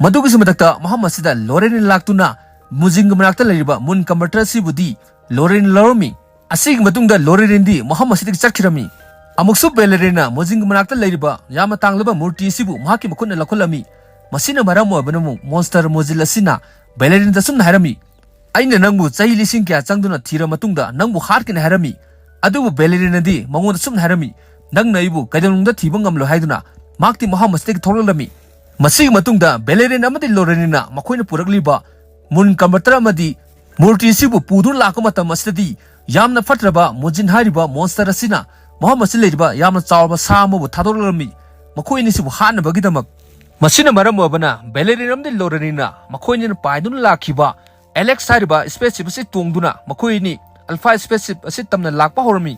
ꯃꯗꯨꯒꯤꯁꯨ ꯃꯊꯛꯇ ꯃꯐꯝ ꯑꯁꯤꯗ ꯂꯣꯔꯦꯟ ꯂꯥꯛꯇꯨꯅ ꯃꯨꯖꯤꯟꯒꯤ ꯃꯅꯥꯛꯇ ꯂꯩꯔꯤꯕ ꯃꯨꯟ ꯀꯟꯚꯔꯇꯔ ꯑꯁꯤꯕꯨꯗꯤ ꯂꯣꯔꯦꯟ ꯂꯧꯔꯝꯃꯤ꯫ ꯑꯁꯤꯒꯤ ꯃꯇꯨꯡꯗ ꯂꯣꯔꯦꯔꯤꯟꯗꯤ ꯃꯐꯝ ꯑꯁꯤꯗꯒꯤ ꯆꯠꯈꯤꯔꯝꯃꯤ꯫ ꯑꯃꯨꯛꯁꯨ ꯕꯦꯂꯦꯔꯤꯟꯅ ꯃꯣꯖꯤꯟꯒꯤ ꯃꯅꯥꯛꯇ ꯂꯩꯔꯤꯕ ꯌꯥꯝꯅ ꯇꯥꯡꯂꯕ ꯃꯨꯔꯇꯤ ꯑꯁꯤꯕꯨ ꯃꯍꯥꯛꯀꯤ ꯃꯈꯨꯠꯅ ꯂꯧꯈꯠꯂꯝꯃꯤ꯫ ꯃꯁꯤꯅ ꯃꯔꯝ ꯑꯣꯏꯕꯅ ꯑꯃꯨꯛ ꯃꯣꯟꯁꯇꯔ ꯃꯣꯖꯤꯜ ꯑꯁꯤꯅ ꯕꯦꯂꯦꯔꯤꯟꯗ ꯁꯨꯝꯅ ꯍꯥꯏꯔꯝꯃꯤ, "ꯑꯩꯅ ꯅꯪꯕꯨ ꯆꯍꯤ ꯂꯤꯁꯤꯡ ꯀꯌꯥ ꯆꯪꯗꯨꯅ ꯊꯤꯔ ꯃꯇꯨꯡꯗ ꯅꯪꯕꯨ ꯍꯥꯠꯀꯅꯤ" ꯍꯥꯏꯔꯝꯃꯤ꯫ ꯑꯗꯨꯕꯨ ꯕꯦꯂꯦꯔꯤꯟꯅꯗꯤ ꯃꯉꯣꯟꯗ ꯁꯨꯝꯅ ꯍꯥꯏꯔꯝꯃꯤ, "ꯅꯪꯅ ꯑꯩꯕꯨ ꯀꯩꯗꯧꯅꯨꯡꯗ ꯊꯤꯕ ꯉꯝꯂꯣꯏ" ꯍꯥꯏꯗꯨꯅ ꯃꯍꯥꯛꯇꯤ ꯃꯐꯝ ꯑꯁꯤꯗꯒꯤ ꯊꯣꯛꯂꯛꯂꯝꯃꯤ꯫ ꯃꯁꯤꯒꯤ ꯃꯇꯨꯡꯗ ꯕꯦꯂꯦꯔꯤꯟ ꯑꯃꯗꯤ ꯂꯣꯔꯦꯔꯤꯟꯅ ꯃꯈꯣꯏꯅ ꯄꯨꯔꯛꯂꯤꯕ ꯃꯨꯟ ꯀꯟꯚꯔꯇꯔ ꯑꯃꯗꯤ ꯃꯨꯔꯇꯤ ꯑꯁꯤꯕꯨ ꯄꯨꯗꯨꯅ ꯂꯥꯛꯄ ꯃꯇꯝ ꯑꯁꯤꯗꯗꯤ ꯌꯥꯝꯅ ꯐꯠꯇ꯭ꯔꯕ ꯃꯣꯖꯤꯟ ꯍꯥꯏꯔꯤꯕ ꯃꯣꯟꯁꯇꯔ ꯑꯁꯤꯅ ꯃꯐꯝ ꯑꯁꯤꯗ ꯂꯩꯔꯤꯕ ꯌꯥꯝꯅ ꯆꯥꯎꯔꯕ ꯁꯥ ꯑꯃꯕꯨ ꯊꯥꯗꯣꯔꯛꯂꯝꯃꯤ, ꯃꯈꯣꯏ ꯑꯅꯤꯁꯤꯕꯨ ꯍꯥꯠꯅꯕꯒꯤꯗꯃꯛ꯫ ꯃꯁꯤꯅ ꯃꯔꯝ ꯑꯣꯏꯕꯅ ꯕꯦꯂꯦꯔꯤꯟ ꯑꯃꯗꯤ ꯂꯣꯔꯦꯔꯤꯟꯅ ꯃꯈꯣꯏ ꯑꯅꯤꯅ ꯄꯥꯏꯗꯨꯅ ꯂꯥꯛꯈꯤꯕ ꯑꯦꯂꯦꯛꯁ ꯍꯥꯏꯔꯤꯕ ꯁ꯭ꯄꯦꯁ ꯁꯤꯞ ꯑꯁꯤ ꯇꯣꯡꯗꯨꯅ ꯃꯈꯣꯏ ꯑꯅꯤ ꯑꯜꯐꯥ ꯁ꯭ꯄꯦꯁ ꯁꯤꯞ ꯑꯁꯤ ꯇꯝꯅ ꯂꯥꯛꯄ ꯍꯧꯔꯝꯃꯤ꯫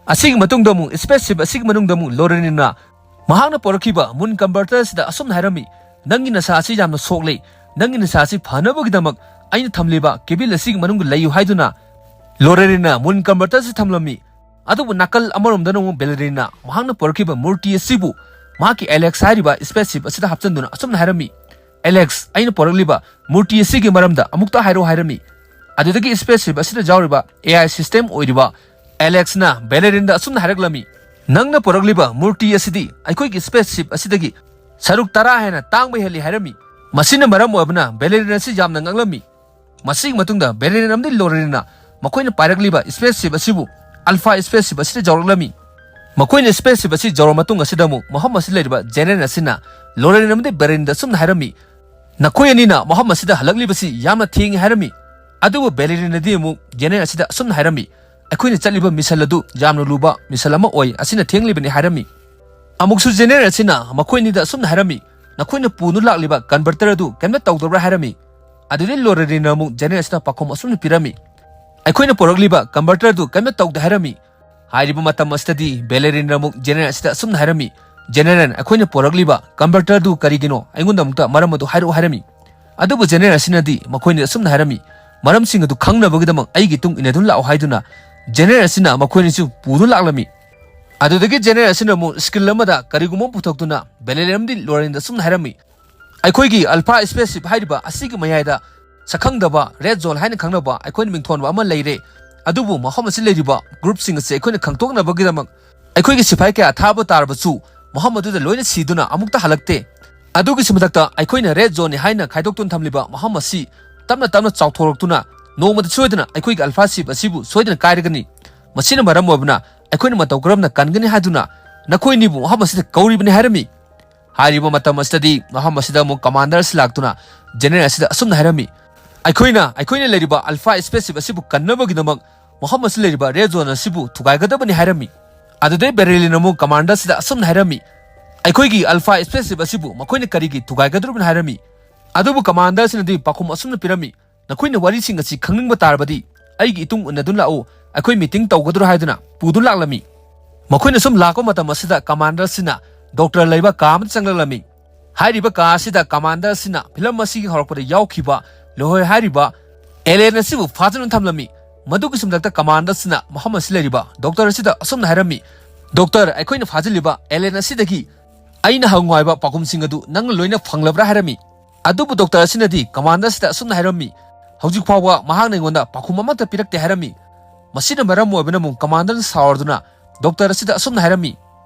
ꯑꯁꯤꯒꯤ ꯃꯇꯨꯡꯗ ꯑꯃꯨꯛ ꯁ꯭ꯄꯦꯁ ꯁꯤꯞ ꯑꯁꯤꯒꯤ ꯃꯅꯨꯡꯗ ꯑꯃꯨꯛ ꯂꯣꯔꯦꯔꯤꯟꯅ ꯃꯍꯥꯛꯅ ꯄꯨꯔꯛꯈꯤꯕ ꯃꯨꯟ ꯀꯟꯚꯔꯇꯔ ꯑꯁꯤꯗ ꯑꯁꯨꯝꯅ ꯍꯥꯏꯔꯝꯃꯤ, "ꯅꯪꯒꯤ ꯅꯁꯥ ꯑꯁꯤ ꯌꯥꯝꯅ ꯁꯣꯛꯂꯦ꯫ ꯅꯪꯒꯤ ꯅꯁꯥ ꯑꯁꯤ ꯐꯅꯕꯒꯤꯗꯃꯛ ꯑꯩꯅ ꯊꯝꯂꯤꯕ ꯀꯦꯕꯤꯟ ꯑꯁꯤꯒꯤ ꯃꯅꯨꯡꯗ ꯂꯩꯌꯨ" ꯍꯥꯏꯗꯨꯅ ꯂꯣꯔꯦꯔꯤꯟꯅ ꯃꯨꯟ ꯀꯟꯚꯔꯇꯔ ꯑꯁꯤ ꯊꯝꯂꯝꯃꯤ꯫ ꯑꯗꯨꯕꯨ ꯅꯥꯀꯜ ꯑꯃꯔꯣꯝꯗꯅ ꯑꯃꯨꯛ ꯕꯦꯂꯦꯔꯤꯟꯅ ꯃꯍꯥꯛꯅ ꯄꯨꯔꯛꯈꯤꯕ ꯃꯨꯔꯇꯤ ꯑꯁꯤꯕꯨ ꯃꯍꯥꯛꯀꯤ ꯑꯦꯂꯦꯛꯁ ꯍꯥꯏꯔꯤꯕ ꯁ꯭ꯄꯦꯁ ꯁꯤꯞ ꯑꯁꯤꯗ ꯍꯥꯞꯆꯤꯟꯗꯨꯅ ꯑꯁꯨꯝꯅ ꯍꯥꯏꯔꯝꯃꯤ, "ꯑꯦꯂꯦꯛꯁ, ꯑꯩꯅ ꯄꯨꯔꯛꯂꯤꯕ ꯃꯨꯔꯇꯤ ꯑꯁꯤꯒꯤ ꯃꯔꯝꯗ ꯑꯃꯨꯛꯇ ꯍꯥꯏꯔꯛꯎ" ꯍꯥꯏꯔꯝꯃꯤ꯫ ꯑꯗꯨꯗꯒꯤ ꯁ꯭ꯄꯦꯁ ꯁꯤꯞ ꯑꯁꯤꯗ ꯌꯥꯎꯔꯤꯕ ꯑꯦ ꯑꯥꯏ ꯁꯤꯁꯇꯦꯝ ꯑꯣꯏꯔꯤꯕ ꯑꯦꯂꯦꯛꯁꯅ ꯕꯦꯂꯦꯔꯤꯟꯗ ꯑꯁꯨꯝꯅ ꯍꯥꯏꯔꯛꯂꯝꯃꯤ, "ꯅꯪꯅ ꯄꯨꯔꯛꯂꯤꯕ ꯃꯨꯔꯇꯤ ꯑꯁꯤꯗꯤ ꯑꯩꯈꯣꯏꯒꯤ ꯁ꯭ꯄꯦꯁ ꯁꯤꯞ ꯑꯁꯤꯗꯒꯤ ꯁꯔꯨꯛ ꯇꯔꯥ ꯍꯦꯟꯅ ꯇꯥꯡꯕ ꯍꯦꯜꯂꯤ" ꯍꯥꯏꯔꯝꯃꯤ꯫ ꯃꯁꯤꯅ ꯃꯔꯝ ꯑꯣꯏꯕꯅ ꯕꯦꯂꯦꯔꯤꯟ ꯑꯁꯤ ꯌꯥꯝꯅ ꯉꯛꯂꯝꯃꯤ꯫ ꯃꯁꯤꯒꯤ ꯃꯇꯨꯡꯗ ꯕꯦꯂꯦꯔꯤꯟ ꯑꯃꯗꯤ ꯂꯣꯔꯦꯔꯤꯟꯅ ꯃꯈꯣꯏꯅ ꯄꯥꯏꯔꯛꯂꯤꯕ ꯁ꯭ꯄꯦꯁ ꯁꯤꯞ ꯑꯁꯤꯕꯨ ꯑꯜꯐꯥ ꯁ꯭ꯄꯦꯁ ꯁꯤꯞ ꯑꯁꯤꯗ ꯌꯧꯔꯛꯂꯝꯃꯤ꯫ ꯃꯈꯣꯏꯅ ꯁ꯭ꯄꯦꯁ ꯁꯤꯞ ꯑꯁꯤ ꯌꯧꯔ ꯃꯇꯨꯡ ꯑꯁꯤꯗ ꯑꯃꯨꯛ ꯃꯐꯝ ꯑꯁꯤꯗ ꯂꯩꯔꯤꯕ ꯖꯦꯅꯦꯔꯦꯜ ꯑꯁꯤꯅ ꯂꯣꯔꯦꯔꯤꯟ ꯑꯃꯗꯤ ꯕꯦꯂꯦꯔꯤꯟꯗ ꯑꯁꯨꯝꯅ ꯍꯥꯏꯔꯝꯃꯤ, "ꯅꯈꯣꯏ ꯑꯅꯤꯅ ꯃꯐꯝ ꯑꯁꯤꯗ ꯍꯜꯂꯛꯂꯤꯕꯁꯤ ꯌꯥꯝꯅ ꯊꯦꯡꯉꯤ" ꯍꯥꯏꯔꯝꯃꯤ꯫ ꯑꯗꯨꯕꯨ ꯕꯦꯂꯦꯔꯤꯟꯅꯗꯤ ꯑꯃꯨꯛ ꯖꯦꯅꯦꯔꯦꯜ ꯑꯁꯤꯗ ꯑꯁꯨꯝꯅ ꯍꯥꯏꯔꯝꯃꯤ, "ꯑꯩꯈꯣꯏꯅ ꯆꯠꯂꯤꯕ ꯃꯤꯁꯟ ꯑꯗꯨ ꯌꯥꯝꯅ ꯂꯨꯕ ꯃꯤꯁꯟ ꯑꯃ ꯑꯣꯏ, ꯑꯁꯤꯅ ꯊꯦꯡꯂꯤꯕꯅꯤ" ꯍꯥꯏꯔꯝꯃꯤ꯫ ꯑꯃꯨꯛꯁꯨ ꯖꯦꯅꯦꯔꯦꯜ ꯑꯁꯤꯅ ꯃꯈꯣꯏ ꯑꯅꯤꯗ ꯑꯁꯨꯝꯅ ꯍꯥꯏꯔꯝꯃꯤ, "ꯅꯈꯣꯏꯅ ꯄꯨꯗꯨꯅ ꯂꯥꯛꯂꯤꯕ ꯀꯟꯚꯔꯇꯔ ꯑꯗꯨ ꯀꯔꯤꯝꯇ ꯇꯧꯗꯕ꯭ꯔꯥ?" ꯍꯥꯏꯔꯝꯃꯤ꯫ ꯑꯗꯨꯗꯩ ꯂꯣꯔꯦꯂꯤꯟꯅ ꯑꯃꯨꯛ ꯖꯦꯅꯦꯔꯦꯜ ꯑꯁꯤꯗ ꯄꯥꯎꯈꯨꯝ ꯑꯁꯨꯝꯅ ꯄꯤꯔꯝꯃꯤ, "ꯑꯩꯈꯣꯏꯅ ꯄꯨꯔꯛꯂꯤꯕ ꯀꯟꯚꯔꯇꯔ ꯑꯗꯨ ꯀꯔꯤꯝꯇ ꯇꯧꯗꯦ" ꯍꯥꯏꯔꯝꯃꯤ꯫ ꯍꯥꯏꯔꯤꯕ ꯃꯇꯝ ꯑꯁꯤꯗꯗꯤ ꯕꯦꯂꯦꯔꯤꯟꯅ ꯑꯃꯨꯛ ꯖꯦꯅꯦꯔꯦꯜ ꯑꯁꯤꯗ ꯑꯁꯨꯝꯅ ꯍꯥꯏꯔꯝꯃꯤ, "ꯖꯦꯅꯦꯔꯦꯜ, ꯑꯩꯈꯣꯏꯅ ꯄꯨꯔꯛꯂꯤꯕ ꯀꯟꯚꯔꯇꯔ ꯑꯗꯨ ꯀꯔꯤꯒꯤꯅꯣ? ꯑꯩꯉꯣꯟꯗ ꯑꯃꯨꯛꯇ ꯃꯔꯝ ꯑꯗꯨ ꯍꯥꯏꯔꯛꯎ" ꯍꯥꯏꯔꯝꯃꯤ꯫ ꯑꯗꯨꯕꯨ ꯖꯦꯅꯦꯔꯦꯜ ꯑꯁꯤꯅꯗꯤ ꯃꯈꯣꯏꯅ ꯑꯁꯨꯝꯅ ꯍꯥꯏꯔꯝꯃꯤ, "ꯃꯔꯝꯁꯤꯡ ꯑꯗꯨ ꯈꯪꯅꯕꯒꯤꯗꯃꯛ ꯑꯩꯒꯤ ꯇꯨꯡ ꯏꯟꯅꯗꯨꯅ ꯂꯥꯛꯑꯣ" ꯍꯥꯏꯗꯨꯅ ꯖꯦꯅꯦꯔꯦꯜ ꯑꯁꯤꯅ ꯃꯈꯣꯏ ꯑꯅꯤꯁꯨ ꯄꯨꯗꯨꯅ ꯂꯥꯛꯂꯝꯃꯤ꯫ ꯑꯗꯨꯗꯒꯤ ꯖꯦꯅꯦꯔꯦꯜ ꯑꯁꯤꯅ ꯑꯃꯨꯛ ꯁ꯭ꯀꯤꯜ ꯑꯃꯗ ꯀꯔꯤꯒꯨꯝꯕ ꯑꯃ ꯄꯨꯊꯣꯛꯇꯨꯅ ꯕꯦꯂꯦꯔꯤꯌꯝꯗꯤ ꯂꯣꯔꯦꯟꯗ ꯑꯁꯨꯝꯅ ꯍꯥꯏꯔꯝꯃꯤ, "ꯑꯩꯈꯣꯏꯒꯤ ꯑꯜꯐꯥ ꯁ꯭ꯄꯦꯁꯁꯤꯞ ꯍꯥꯏꯔꯤꯕ ꯑꯁꯤꯒꯤ ꯃꯌꯥꯏꯗ ꯁꯛꯈꯪꯗꯕ ꯔꯦꯗ ꯖꯣꯟ ꯍꯥꯏꯅ ꯈꯪꯅꯕ ꯑꯩꯈꯣꯏꯅ ꯃꯤꯡꯊꯣꯟꯕ ꯑꯃ ꯂꯩꯔꯦ, ꯑꯗꯨꯕꯨ ꯃꯐꯝ ꯑꯁꯤ ꯂꯩꯔꯤꯕ ꯒ꯭ꯔꯨꯞꯁꯤꯡ ꯑꯁꯤ ꯑꯩꯈꯣꯏꯅ ꯈꯪꯗꯣꯛꯅꯕꯒꯤꯗꯃꯛ ꯑꯩꯈꯣꯏꯒꯤ ꯁꯤꯐꯥꯏ ꯀꯌꯥ ꯊꯥꯕ ꯇꯥꯔꯕꯁꯨ ꯃꯐꯝ ꯑꯗꯨꯗ ꯂꯣꯏꯅ ꯁꯤꯗꯨꯅ ꯑꯃꯨꯛꯇ ꯍꯜꯂꯛꯇꯦ꯫ ꯑꯗꯨꯒꯤꯁꯨ ꯃꯊꯛꯇ ꯑꯩꯈꯣꯏꯅ ꯔꯦꯗ ꯖꯣꯟꯅꯤ ꯍꯥꯏꯅ ꯈꯥꯏꯗꯣꯛꯇꯨꯅ ꯊꯝꯂꯤꯕ ꯃꯐꯝ ꯑꯁꯤ ꯇꯞꯅ ꯇꯞꯅ ꯆꯥꯎꯊꯣꯔꯛꯇꯨꯅ ꯅꯣꯡꯃꯗꯤ ꯁꯣꯏꯗꯅ ꯑꯩꯈꯣꯏꯒꯤ ꯑꯜꯐꯥ ꯁꯤꯞ ꯑꯁꯤꯕꯨ ꯁꯣꯏꯗꯅ ꯀꯥꯏꯔꯒꯅꯤ꯫ ꯃꯁꯤꯅ ꯃꯔꯝ ꯑꯣꯏꯕꯅ ꯑꯩꯈꯣꯏꯅ ꯃꯇꯧ ꯀꯔꯝꯅ ꯀꯟꯒꯅꯤ ꯍꯥꯏꯗꯨꯅ ꯅꯈꯣꯏ ꯑꯅꯤꯕꯨ ꯃꯐꯝ ꯑꯁꯤꯗ ꯀꯧꯔꯤꯕꯅꯤ" ꯍꯥꯏꯔꯝꯃꯤ꯫ ꯍꯥꯏꯔꯤꯕ ꯃꯇꯝ ꯑꯁꯤꯗꯗꯤ ꯃꯐꯝ ꯑꯁꯤꯗ ꯑꯃꯨꯛ ꯀꯃꯥꯟꯗꯔ ꯑꯁꯤ ꯂꯥꯛꯇꯨꯅ ꯖꯦꯅꯦꯔꯦꯜ ꯑꯁꯤꯗ ꯑꯁꯨꯝꯅ ꯍꯥꯏꯔꯝꯃꯤ, "ꯑꯩꯈꯣꯏꯅ ꯑꯩꯈꯣꯏꯅ ꯂꯩꯔꯤꯕ ꯑꯜꯐꯥ ꯁ꯭ꯄꯦꯁꯁꯤꯞ ꯑꯁꯤꯕꯨ ꯀꯟꯅꯕꯒꯤꯗꯃꯛ ꯃꯐꯝ ꯑꯁꯤꯗ ꯂꯩꯔꯤꯕ ꯔꯦꯗ ꯖꯣꯟ ꯑꯁꯤꯕꯨ ꯊꯨꯒꯥꯏꯒꯗꯕꯅꯤ" ꯍꯥꯏꯔꯝꯃꯤ꯫ ꯑꯗꯨꯗꯩ ꯕꯦꯔꯦꯂꯤꯟ ꯑꯃꯨꯛ ꯀꯃꯥꯟꯗꯔ ꯑꯁꯤꯗ ꯑꯁꯨꯝꯅ ꯍꯥꯏꯔꯝꯃꯤ, "ꯑꯩꯈꯣꯏꯒꯤ ꯑꯜꯐꯥ ꯁ꯭ꯄꯦꯁꯁꯤꯞ ꯑꯁꯤꯕꯨ ꯃꯈꯣꯏꯅ ꯀꯔꯤꯒꯤ ꯊꯨꯒꯥꯏꯒꯗꯧꯔꯤꯕꯅꯣ?" ꯍꯥꯏꯔꯝꯃꯤ꯫ ꯑꯗꯨꯕꯨ ꯀꯃꯥꯟꯗꯔ ꯑꯁꯤꯅꯗꯤ ꯄꯥꯎꯈꯨꯝ ꯑꯁꯨꯝꯅ ꯄꯤꯔꯝꯃꯤ, "ꯅꯈꯣꯏꯅ ꯋꯥꯔꯤꯁꯤꯡ ꯑꯁꯤ ꯈꯪꯅꯤꯡꯕ ꯇꯥꯔꯕꯗꯤ ꯑꯩꯒꯤ ꯏꯇꯨꯡ ꯏꯟꯅꯗꯨꯅ ꯂꯥꯛꯎ, ꯑꯩꯈꯣꯏ ꯃꯤꯇꯤꯡ ꯇꯧꯒꯗ꯭ꯔꯣ?" ꯍꯥꯏꯗꯨꯅ ꯄꯨꯗꯨꯅ ꯂꯥꯛꯂꯝꯃꯤ꯫ ꯃꯈꯣꯏꯅ ꯁꯨꯝ ꯂꯥꯛꯄ ꯃꯇꯝ ꯑꯁꯤꯗ ꯀꯃꯥꯟꯗꯔ ꯑꯁꯤꯅ ꯗꯣꯛꯇꯔ ꯂꯩꯕ ꯀꯥ ꯑꯃꯗ ꯆꯪꯂꯛꯂꯝꯃꯤ꯫ ꯍꯥꯏꯔꯤꯕ ꯀꯥ ꯑꯁꯤꯗ ꯀꯃꯥꯟꯗꯔ ꯑꯁꯤꯅ ꯐꯤꯂꯝ ꯑꯁꯤꯒꯤ ꯍꯧꯔꯛꯄꯗ ꯌꯥꯎꯈꯤꯕ ꯂꯣꯍꯣꯏ ꯍꯥꯏꯔꯤꯕ ꯑꯦꯂꯦꯟ ꯑꯁꯤꯕꯨ ꯐꯥꯗꯨꯅ ꯊꯝꯂꯝꯃꯤ꯫ ꯃꯗꯨꯒꯤ ꯃꯊꯛꯇ ꯀꯃꯥꯟꯗꯔ ꯑꯁꯤꯅ ꯃꯐꯝ ꯑꯁꯤ ꯂꯩꯔꯤꯕ ꯗꯣꯛꯇꯔ ꯑꯁꯤꯗ ꯑꯁꯨꯝꯅ ꯍꯥꯏꯔꯝꯃꯤ, "ꯗꯣꯛꯇꯔ, ꯑꯩꯈꯣꯏꯅ ꯐꯥꯖꯤꯜꯂꯤꯕ ꯑꯦꯂꯦꯟ ꯑꯁꯤꯗꯒꯤ ꯑꯩꯅ ꯍꯪꯉꯨ ꯍꯥꯏꯕ ꯄꯥꯎꯈꯨꯝꯁꯤꯡ ꯑꯗꯨ ꯅꯪꯅ ꯂꯣꯏꯅ ꯐꯪꯂꯕ꯭ꯔꯥ?" ꯍꯥꯏꯔꯝꯃꯤ꯫ ꯑꯗꯨꯕꯨ ꯗꯣꯛꯇꯔ ꯑꯁꯤꯅꯗꯤ ꯀꯃꯥꯟꯗꯔ ꯑꯁꯤꯗ ꯑꯁꯨꯝꯅ ꯍꯥꯏꯔꯝꯃꯤ, "ꯍꯧꯖꯤꯛ ꯐꯥꯎꯕ ꯃꯍꯥꯛꯅ ꯑꯩꯉꯣꯟꯗ ꯄꯥꯎꯈꯨꯝ ꯑꯃꯠꯇ ꯄꯤꯔꯛꯇꯦ" ꯍꯥꯏꯔꯝꯃꯤ꯫ ꯃꯁꯤꯅ ꯃꯔꯝ ꯑꯣꯏꯕꯅ ꯑꯃꯨꯛ ꯀꯃꯥꯟꯗꯔꯅ ꯁꯥꯎꯔꯗꯨꯅ ꯗꯣꯛꯇꯔ ꯑꯁꯤꯗ ꯑꯁꯨꯝꯅ ꯍꯥꯏꯔꯝꯃꯤ,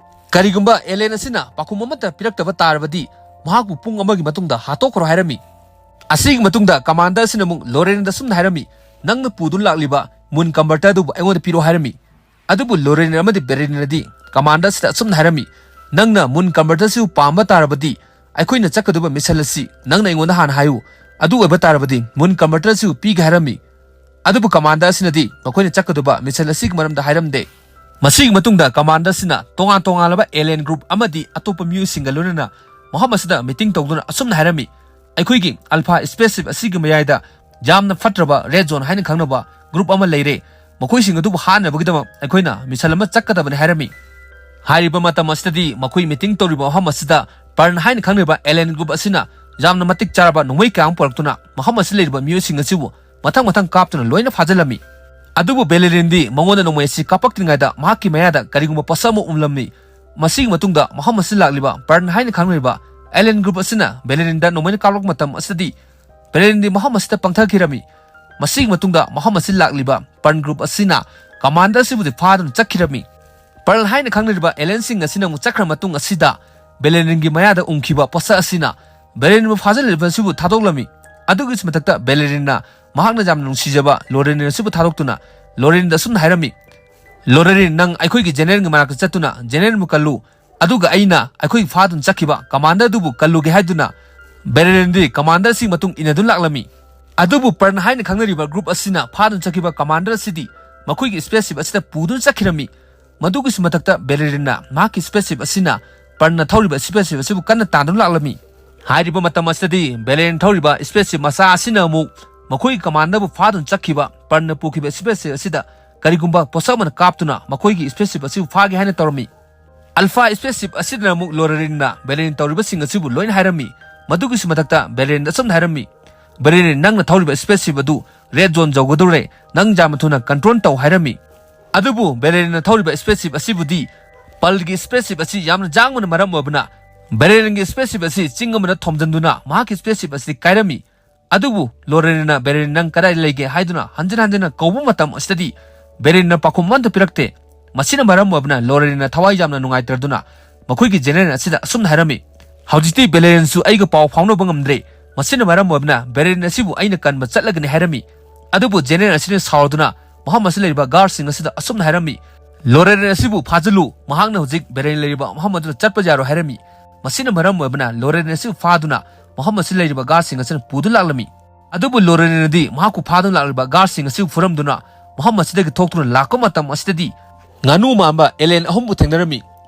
"ꯀꯔꯤꯒꯨꯝꯕ ꯑꯦꯂꯦꯟ ꯑꯁꯤꯅ ꯄꯥꯎꯈꯨꯝ ꯑꯃꯠꯇ ꯄꯤꯔꯛꯇꯕ ꯇꯥꯔꯕꯗꯤ ꯃꯍꯥꯛꯄꯨ ꯄꯨꯡ ꯑꯃꯒꯤ ꯃꯇꯨꯡꯗ ꯍꯥꯠꯇꯣꯛꯈ꯭ꯔꯣ" ꯍꯥꯏꯔꯝꯃꯤ꯫ ꯑꯁꯤꯒꯤ ꯃꯇꯨꯡꯗ ꯀꯃꯥꯟꯗꯔ ꯑꯁꯤꯅ ꯑꯃꯨꯛ ꯂꯣꯔꯦꯟꯗ ꯑꯁꯨꯝꯅ ꯍꯥꯏꯔꯝꯃꯤ, "ꯅꯪꯅ ꯄꯨꯗꯨꯅ ꯂꯥꯛꯂꯤꯕ ꯃꯨꯟ ꯀꯟꯚꯔꯇꯔ ꯑꯗꯨꯕꯨ ꯑꯩꯉꯣꯟꯗ ꯄꯤꯔꯛꯑꯣ" ꯍꯥꯏꯔꯝꯃꯤ꯫ ꯑꯗꯨꯕꯨ ꯂꯣꯔꯦꯟ ꯑꯃꯗꯤ ꯕꯦꯔꯦꯂꯤꯟꯅꯗꯤ ꯀꯃꯥꯟꯗꯔ ꯑꯁꯤꯗ ꯑꯁꯨꯝꯅ ꯍꯥꯏꯔꯝꯃꯤ, "ꯅꯪꯅ ꯃꯨꯟ ꯀꯟꯚꯔꯇꯔ ꯑꯁꯤꯕꯨ ꯄꯥꯝꯕ ꯇꯥꯔꯕꯗꯤ ꯑꯩꯈꯣꯏꯅ ꯆꯠꯀꯗꯧꯕ ꯃꯤꯁꯟ ꯑꯁꯤ ꯅꯪꯅ ꯑꯩꯉꯣꯟꯗ ꯍꯥꯟꯅ ꯍꯥꯏꯌꯨ꯫ ꯑꯗꯨ ꯑꯣꯏꯕ ꯇꯥꯔꯕꯗꯤ ꯃꯨꯟ ꯀꯟꯚꯔꯇꯔ ꯑꯁꯤꯕꯨ ꯄꯤꯒꯦ" ꯍꯥꯏꯔꯝꯃꯤ꯫ ꯑꯗꯨꯕꯨ ꯀꯃꯥꯟꯗꯔ ꯑꯁꯤꯅꯗꯤ ꯃꯈꯣꯏꯅ ꯆꯠꯀꯗꯧꯕ ꯃꯤꯁꯟ ꯑꯁꯤꯒꯤ ꯃꯔꯝꯗ ꯍꯥꯏꯔꯝꯗꯦ꯫ ꯃꯁꯤꯒꯤ ꯃꯇꯨꯡꯗ ꯀꯃꯥꯟꯗꯔꯁꯤꯅ ꯇꯣꯉꯥꯟ ꯇꯣꯉꯥꯟꯂꯕ alien group ꯑꯃꯗꯤ ꯑꯇꯣꯞꯄ ꯃꯤꯑꯣꯏꯁꯤꯡꯒ ꯂꯣꯏꯅꯅ ꯃꯐꯝ ꯑꯁꯤꯗ meeting ꯇꯧꯗꯨꯅ ꯑꯁꯨꯝꯅ ꯍꯥꯏꯔꯝꯃꯤ, "ꯑꯩꯈꯣꯏꯒꯤ Alpha spaceship ꯑꯁꯤꯒꯤ ꯃꯌꯥꯏꯗ ꯌꯥꯝꯅ ꯐꯠꯇ꯭ꯔꯕ red zone ꯍꯥꯏꯅ ꯈꯪꯅꯕ group ꯑꯃ ꯂꯩꯔꯦ꯫ ꯃꯈꯣꯏꯁꯤꯡ ꯑꯗꯨꯕꯨ ꯍꯥꯠꯅꯕꯒꯤꯗꯃꯛ ꯑꯩꯈꯣꯏꯅ mission ꯑꯃ ꯆꯠꯀꯗꯕꯅꯤ" ꯍꯥꯏꯔꯝꯃꯤ꯫ ꯍꯥꯏꯔꯤꯕ ꯃꯇꯝ ꯑꯁꯤꯗꯗꯤ ꯃꯈꯣꯏ meeting ꯇꯧꯔꯤꯕ ꯃꯐꯝ ꯑꯁꯤꯗ Pern ꯍꯥꯏꯅ ꯈꯪꯅꯔꯤꯕ alien group ꯑꯁꯤꯅ ꯌꯥꯝꯅ ꯃꯇꯤꯛ ꯆꯥꯔꯕ ꯅꯣꯡꯃꯩ ꯀꯌꯥ ꯑꯃ ꯄꯨꯔꯛꯇꯨꯅ ꯃꯐꯝ ꯑꯁꯤꯗ ꯂꯩꯔꯤꯕ ꯃꯤꯑꯣꯏꯁꯤꯡ ꯑꯁꯤꯕꯨ ꯃꯊꯪ ꯃꯊꯪ ꯀꯥꯞꯇꯨꯅ ꯂꯣꯏꯅ ꯐꯥꯖꯤꯜꯂꯝꯃꯤ꯫ ꯑꯗꯨꯕꯨ ꯕꯦꯂꯦꯔꯤꯟꯗꯤ ꯃꯉꯣꯟꯗ ꯅꯣꯡꯃꯩ ꯑꯁꯤ ꯀꯥꯞꯄꯛꯇ꯭ꯔꯤꯉꯩꯗ ꯃꯍꯥꯛꯀꯤ ꯃꯌꯥꯗ ꯀꯔꯤꯒꯨꯝꯕ ꯄꯣꯠꯁꯛ ꯑꯃ ꯎꯝꯂꯝꯃꯤ꯫ ꯃꯁꯤꯒꯤ ꯃꯇꯨꯡꯗ ꯃꯐꯝ ꯑꯁꯤꯗ ꯂꯥꯛꯂꯤꯕ Pern ꯍꯥꯏꯅ ꯈꯪꯅꯔꯤꯕ alien group ꯑꯁꯤꯅ ꯕꯦꯂꯦꯔꯤꯟꯗ ꯅꯣꯡꯃꯩꯅ ꯀꯥꯞꯂꯛꯄ ꯃꯇꯝ ꯑꯁꯤꯗꯗꯤ ꯕꯦꯂꯦꯔꯤꯟꯗꯤ ꯃꯐꯝ ꯑꯁꯤꯗ ꯄꯪꯊꯈꯤꯔꯝꯃꯤ꯫ ꯃꯁꯤꯒꯤ ꯃꯇꯨꯡꯗ ꯃꯐꯝ ꯑꯁꯤꯗ ꯂꯥꯛꯂꯤꯕ Pern group ꯑꯁꯤꯅ ꯀꯃꯥꯟꯗꯔ ꯑꯁꯤꯕꯨꯗꯤ ꯐꯥꯗꯨꯅ ꯆꯠꯈꯤꯔꯝꯃꯤ꯫ Pern ꯍꯥꯏꯅ ꯈꯪꯅꯔꯤꯕ alienꯁꯤꯡ ꯑꯁꯤꯅ ꯑꯃꯨꯛ ꯆꯠꯈ꯭ꯔ ꯃꯇꯨꯡ ꯑꯁꯤꯗ ꯕꯦꯂꯦꯔꯤꯟꯒꯤ ꯃꯌꯥꯗ ꯎꯝꯈꯤꯕ ꯄꯣꯠꯁꯛ ꯑꯁꯤꯅ ꯕꯦꯂꯦꯔꯤꯟꯕꯨ ꯐꯥꯖꯤꯜꯂꯤꯕ ꯑꯁꯤꯕꯨ ꯊꯥꯗꯣꯛꯂꯝꯃꯤ꯫ ꯑꯗꯨꯒꯤꯁꯨ ꯃꯊꯛꯇ ꯕꯦꯂꯦꯔꯤꯟꯅ ꯃꯍꯥꯛꯅ ꯌꯥꯝꯅ ꯅꯨꯡꯁꯤꯖꯕ ꯂꯣꯔꯦꯔꯤꯟ ꯑꯁꯤꯕꯨ ꯊꯥꯗꯣꯛꯇꯨꯅ ꯂꯣꯔꯦꯔꯤꯟꯗ ꯑꯁꯨꯝꯅ ꯍꯥꯏꯔꯝꯃꯤ, "ꯂꯣꯔꯦꯔꯤꯟ, ꯅꯪ ꯑꯩꯈꯣꯏꯒꯤ generalꯒꯤ ꯃꯅꯥꯛꯇ ꯆꯠꯇꯨꯅ generalꯕꯨ ꯀꯜꯂꯨ, ꯑꯗꯨꯒ ꯑꯩꯅ ꯑꯩꯈꯣꯏ ꯐꯥꯗꯨꯅ ꯆꯠꯈꯤꯕ ꯀꯃꯥꯟꯗꯔ ꯑꯗꯨꯕꯨ ꯀꯜꯂꯨꯒꯦ" ꯍꯥꯏꯗꯨꯅ ꯕꯦꯂꯦꯔꯤꯟꯗꯤ ꯀꯃꯥꯟꯗꯔ ꯑꯁꯤꯒꯤ ꯃꯇꯨꯡ ꯏꯟꯅꯗꯨꯅ ꯂꯥꯛꯂꯝꯃꯤ꯫ ꯑꯗꯨꯕꯨ Pern ꯍꯥꯏꯅ ꯈꯪꯅꯔꯤꯕ group ꯑꯁꯤꯅ ꯐꯥꯗꯨꯅ ꯆꯠꯈꯤꯕ ꯀꯃꯥꯟꯗꯔ ꯑꯁꯤꯗꯤ ꯃꯈꯣꯏꯒꯤ spaceship ꯑꯁꯤꯗ ꯄꯨꯗꯨꯅ ꯆꯠꯈꯤꯔꯝꯃꯤ꯫ ꯃꯗꯨꯒꯤꯁꯨ ꯃꯊꯛꯇ ꯕꯦꯂꯦꯔꯤꯟꯅ ꯃꯍꯥꯛꯀꯤ spaceship ꯑꯁꯤꯅ Pernꯅ ꯊꯧꯔꯤꯕ spaceship ꯑꯁꯤꯕꯨ ꯀꯟꯅ ꯇꯥꯟꯗꯨꯅ ꯂꯥꯛꯂꯝꯃꯤ꯫ ꯍꯥꯏꯔꯤꯕ ꯃꯇꯝ ꯑꯁꯤꯗꯗꯤ ꯕꯦꯂꯦꯔꯤꯟ ꯊꯧꯔꯤꯕ spaceship ꯃꯆꯥ ꯑꯁꯤꯅ ꯑꯃꯨꯛ ꯃꯈꯣꯏꯒꯤ ꯀꯃꯥꯟꯗꯔꯕꯨ ꯐꯥꯗꯨꯅ ꯆꯠꯈꯤꯕ Pernꯅ ꯄꯨꯈꯤꯕ spaceship ꯑꯁꯤꯗ ꯀꯔꯤꯒꯨꯝꯕ ꯄꯣꯠꯁꯛ ꯑꯃꯅ ꯀꯥꯞꯇꯨꯅ ꯃꯈꯣꯏꯒꯤ spaceship ꯑꯁꯤꯕꯨ ꯐꯥꯒꯦ ꯍꯥꯏꯅ ꯇꯧꯔꯝꯃꯤ꯫ Alpha spaceship ꯑꯁꯤꯗꯅ ꯑꯃꯨꯛ ꯂꯣꯔꯦꯔꯤꯟꯅ ꯕꯦꯂꯦꯔꯤꯟ ꯇꯧꯔꯤꯕꯁꯤꯡ ꯑꯁꯤꯕꯨ ꯂꯣꯏꯅ ꯍꯥꯏꯔꯝꯃꯤ꯫ ꯃꯗꯨꯒꯤꯁꯨ ꯃꯊꯛꯇ ꯕꯦꯂꯦꯔꯤꯟ ꯑꯁꯨꯝꯅ ꯍꯥꯏꯔꯝꯃꯤ, "ꯕꯦꯂꯦꯔꯤꯟ, ꯅꯪꯅ ꯊꯧꯔꯤꯕ spaceship ꯑꯗꯨ red zone ꯌꯧꯒꯗꯧꯔꯦ, ꯅꯪ ꯌꯥꯝꯅ ꯊꯨꯅ control ꯇꯧ" ꯍꯥꯏꯔꯝꯃꯤ꯫ ꯑꯗꯨꯕꯨ ꯕꯦꯂꯦꯔꯤꯟꯅ ꯊꯧꯔꯤꯕ spaceship ꯑꯁꯤꯕꯨꯗꯤ Pernꯒꯤ spaceship ꯑꯁꯤ ꯌꯥꯝꯅ ꯌꯥꯡꯕꯅ ꯃꯔꯝ ꯑꯣꯏꯕꯅ ꯕꯦꯂꯦꯔꯤꯟꯒꯤ spaceship ꯑꯁꯤ ꯆꯤꯡ ꯑꯃꯗ ꯊꯣꯝꯖꯤꯟꯗꯨꯅ ꯃꯍꯥꯛꯀꯤ spaceship ꯑꯁꯤ ꯀꯥꯏꯔꯝꯃꯤ꯫ ꯑꯗꯨꯕꯨ ꯂꯣꯔꯦꯔꯤꯟꯅ ꯕꯦꯂꯦꯔꯤꯟ, "ꯅꯪ ꯀꯗꯥꯏꯗ ꯂꯩꯒꯦ?" ꯍꯥꯏꯗꯨꯅ ꯍꯟꯖꯤꯟ ꯍꯟꯖꯤꯟꯅ ꯀꯧꯕ ꯃꯇꯝ ꯑꯁꯤꯗꯗꯤ ꯕꯦꯂꯦꯔꯤꯟꯅ ꯄꯥꯎꯈꯨꯝ ꯑꯃꯠꯇ ꯄꯤꯔꯛꯇꯦ꯫ ꯃꯁꯤꯅ ꯃꯔꯝ ꯑꯣꯏꯕꯅ ꯂꯣꯔꯦꯔꯤꯟꯅ ꯊꯋꯥꯏ ꯌꯥꯝꯅ ꯅꯨꯡꯉꯥꯏꯇ꯭ꯔꯗꯨꯅ ꯃꯈꯣꯏꯒꯤ general ꯑꯁꯤꯗ ꯑꯁꯨꯝꯅ ꯍꯥꯏꯔꯝꯃꯤ, "ꯍꯧꯖꯤꯛꯇꯤ ꯕꯦꯂꯦꯔꯤꯟꯁꯨ ꯑꯩꯒ ꯄꯥꯎ ꯐꯥꯎꯅꯕ ꯉꯝꯗ꯭ꯔꯦ꯫ ꯃꯁꯤꯅ ꯃꯔꯝ ꯑꯣꯏꯕꯅ ꯕꯦꯂꯦꯔꯤꯟ ꯑꯁꯤꯕꯨ ꯑꯩꯅ ꯀꯟꯕ ꯆꯠꯂꯒꯅꯤ" ꯍꯥꯏꯔꯝꯃꯤ꯫ ꯑꯗꯨꯕꯨ general ꯑꯁꯤꯅ ꯁꯥꯎꯔꯗꯨꯅ ꯃꯐꯝ ꯑꯁꯤꯗ ꯂꯩꯔꯤꯕ guardꯁꯤꯡ ꯑꯁꯤꯗ ꯑꯁꯨꯝꯅ ꯍꯥꯏꯔꯝꯃꯤ, "ꯂꯣꯔꯦꯔꯤꯟ ꯑꯁꯤꯕꯨ ꯐꯥꯖꯤꯜꯂꯨ, ꯃꯍꯥꯛꯅ ꯍꯧꯖꯤꯛ ꯕꯦꯂꯦꯔꯤꯟ ꯂꯩꯔꯤꯕ ꯃꯐꯝ ꯑꯗꯨꯗ ꯆꯠꯄ ꯌꯥꯔꯣꯏ" ꯍꯥꯏꯔꯝꯃꯤ꯫ ꯃꯁꯤꯅ ꯃꯔꯝ ꯑꯣꯏꯕꯅ ꯂꯣꯔꯦꯔꯤꯟ ꯑꯁꯤꯕꯨ ꯐꯥꯗꯨꯅ ꯃꯐꯝ ꯑꯁꯤꯗ ꯂꯩꯔꯤꯕ guardꯁꯤꯡ ꯑꯁꯤꯅ ꯄꯨꯗꯨꯅ ꯂꯥꯛꯂꯝꯃꯤ꯫ ꯑꯗꯨꯕꯨ ꯂꯣꯔꯦꯔꯤꯟꯅꯗꯤ ꯃꯍꯥꯛꯄꯨ ꯐꯥꯗꯨꯅ ꯂꯥꯛꯂꯤꯕ guardꯁꯤꯡ ꯑꯁꯤꯕꯨ ꯐꯨꯔꯝꯗꯨꯅ ꯃꯐꯝ ꯑꯁꯤꯗꯒꯤ ꯊꯣꯛꯇꯨꯅ ꯂꯥꯛꯄ ꯃꯇꯝ ꯑꯁꯤꯗꯗꯤ ꯉꯥꯅꯨ ꯃꯥꯟꯕ alien ꯑꯍꯨꯝꯕꯨ ꯊꯦꯡꯅꯔꯝꯃꯤ꯫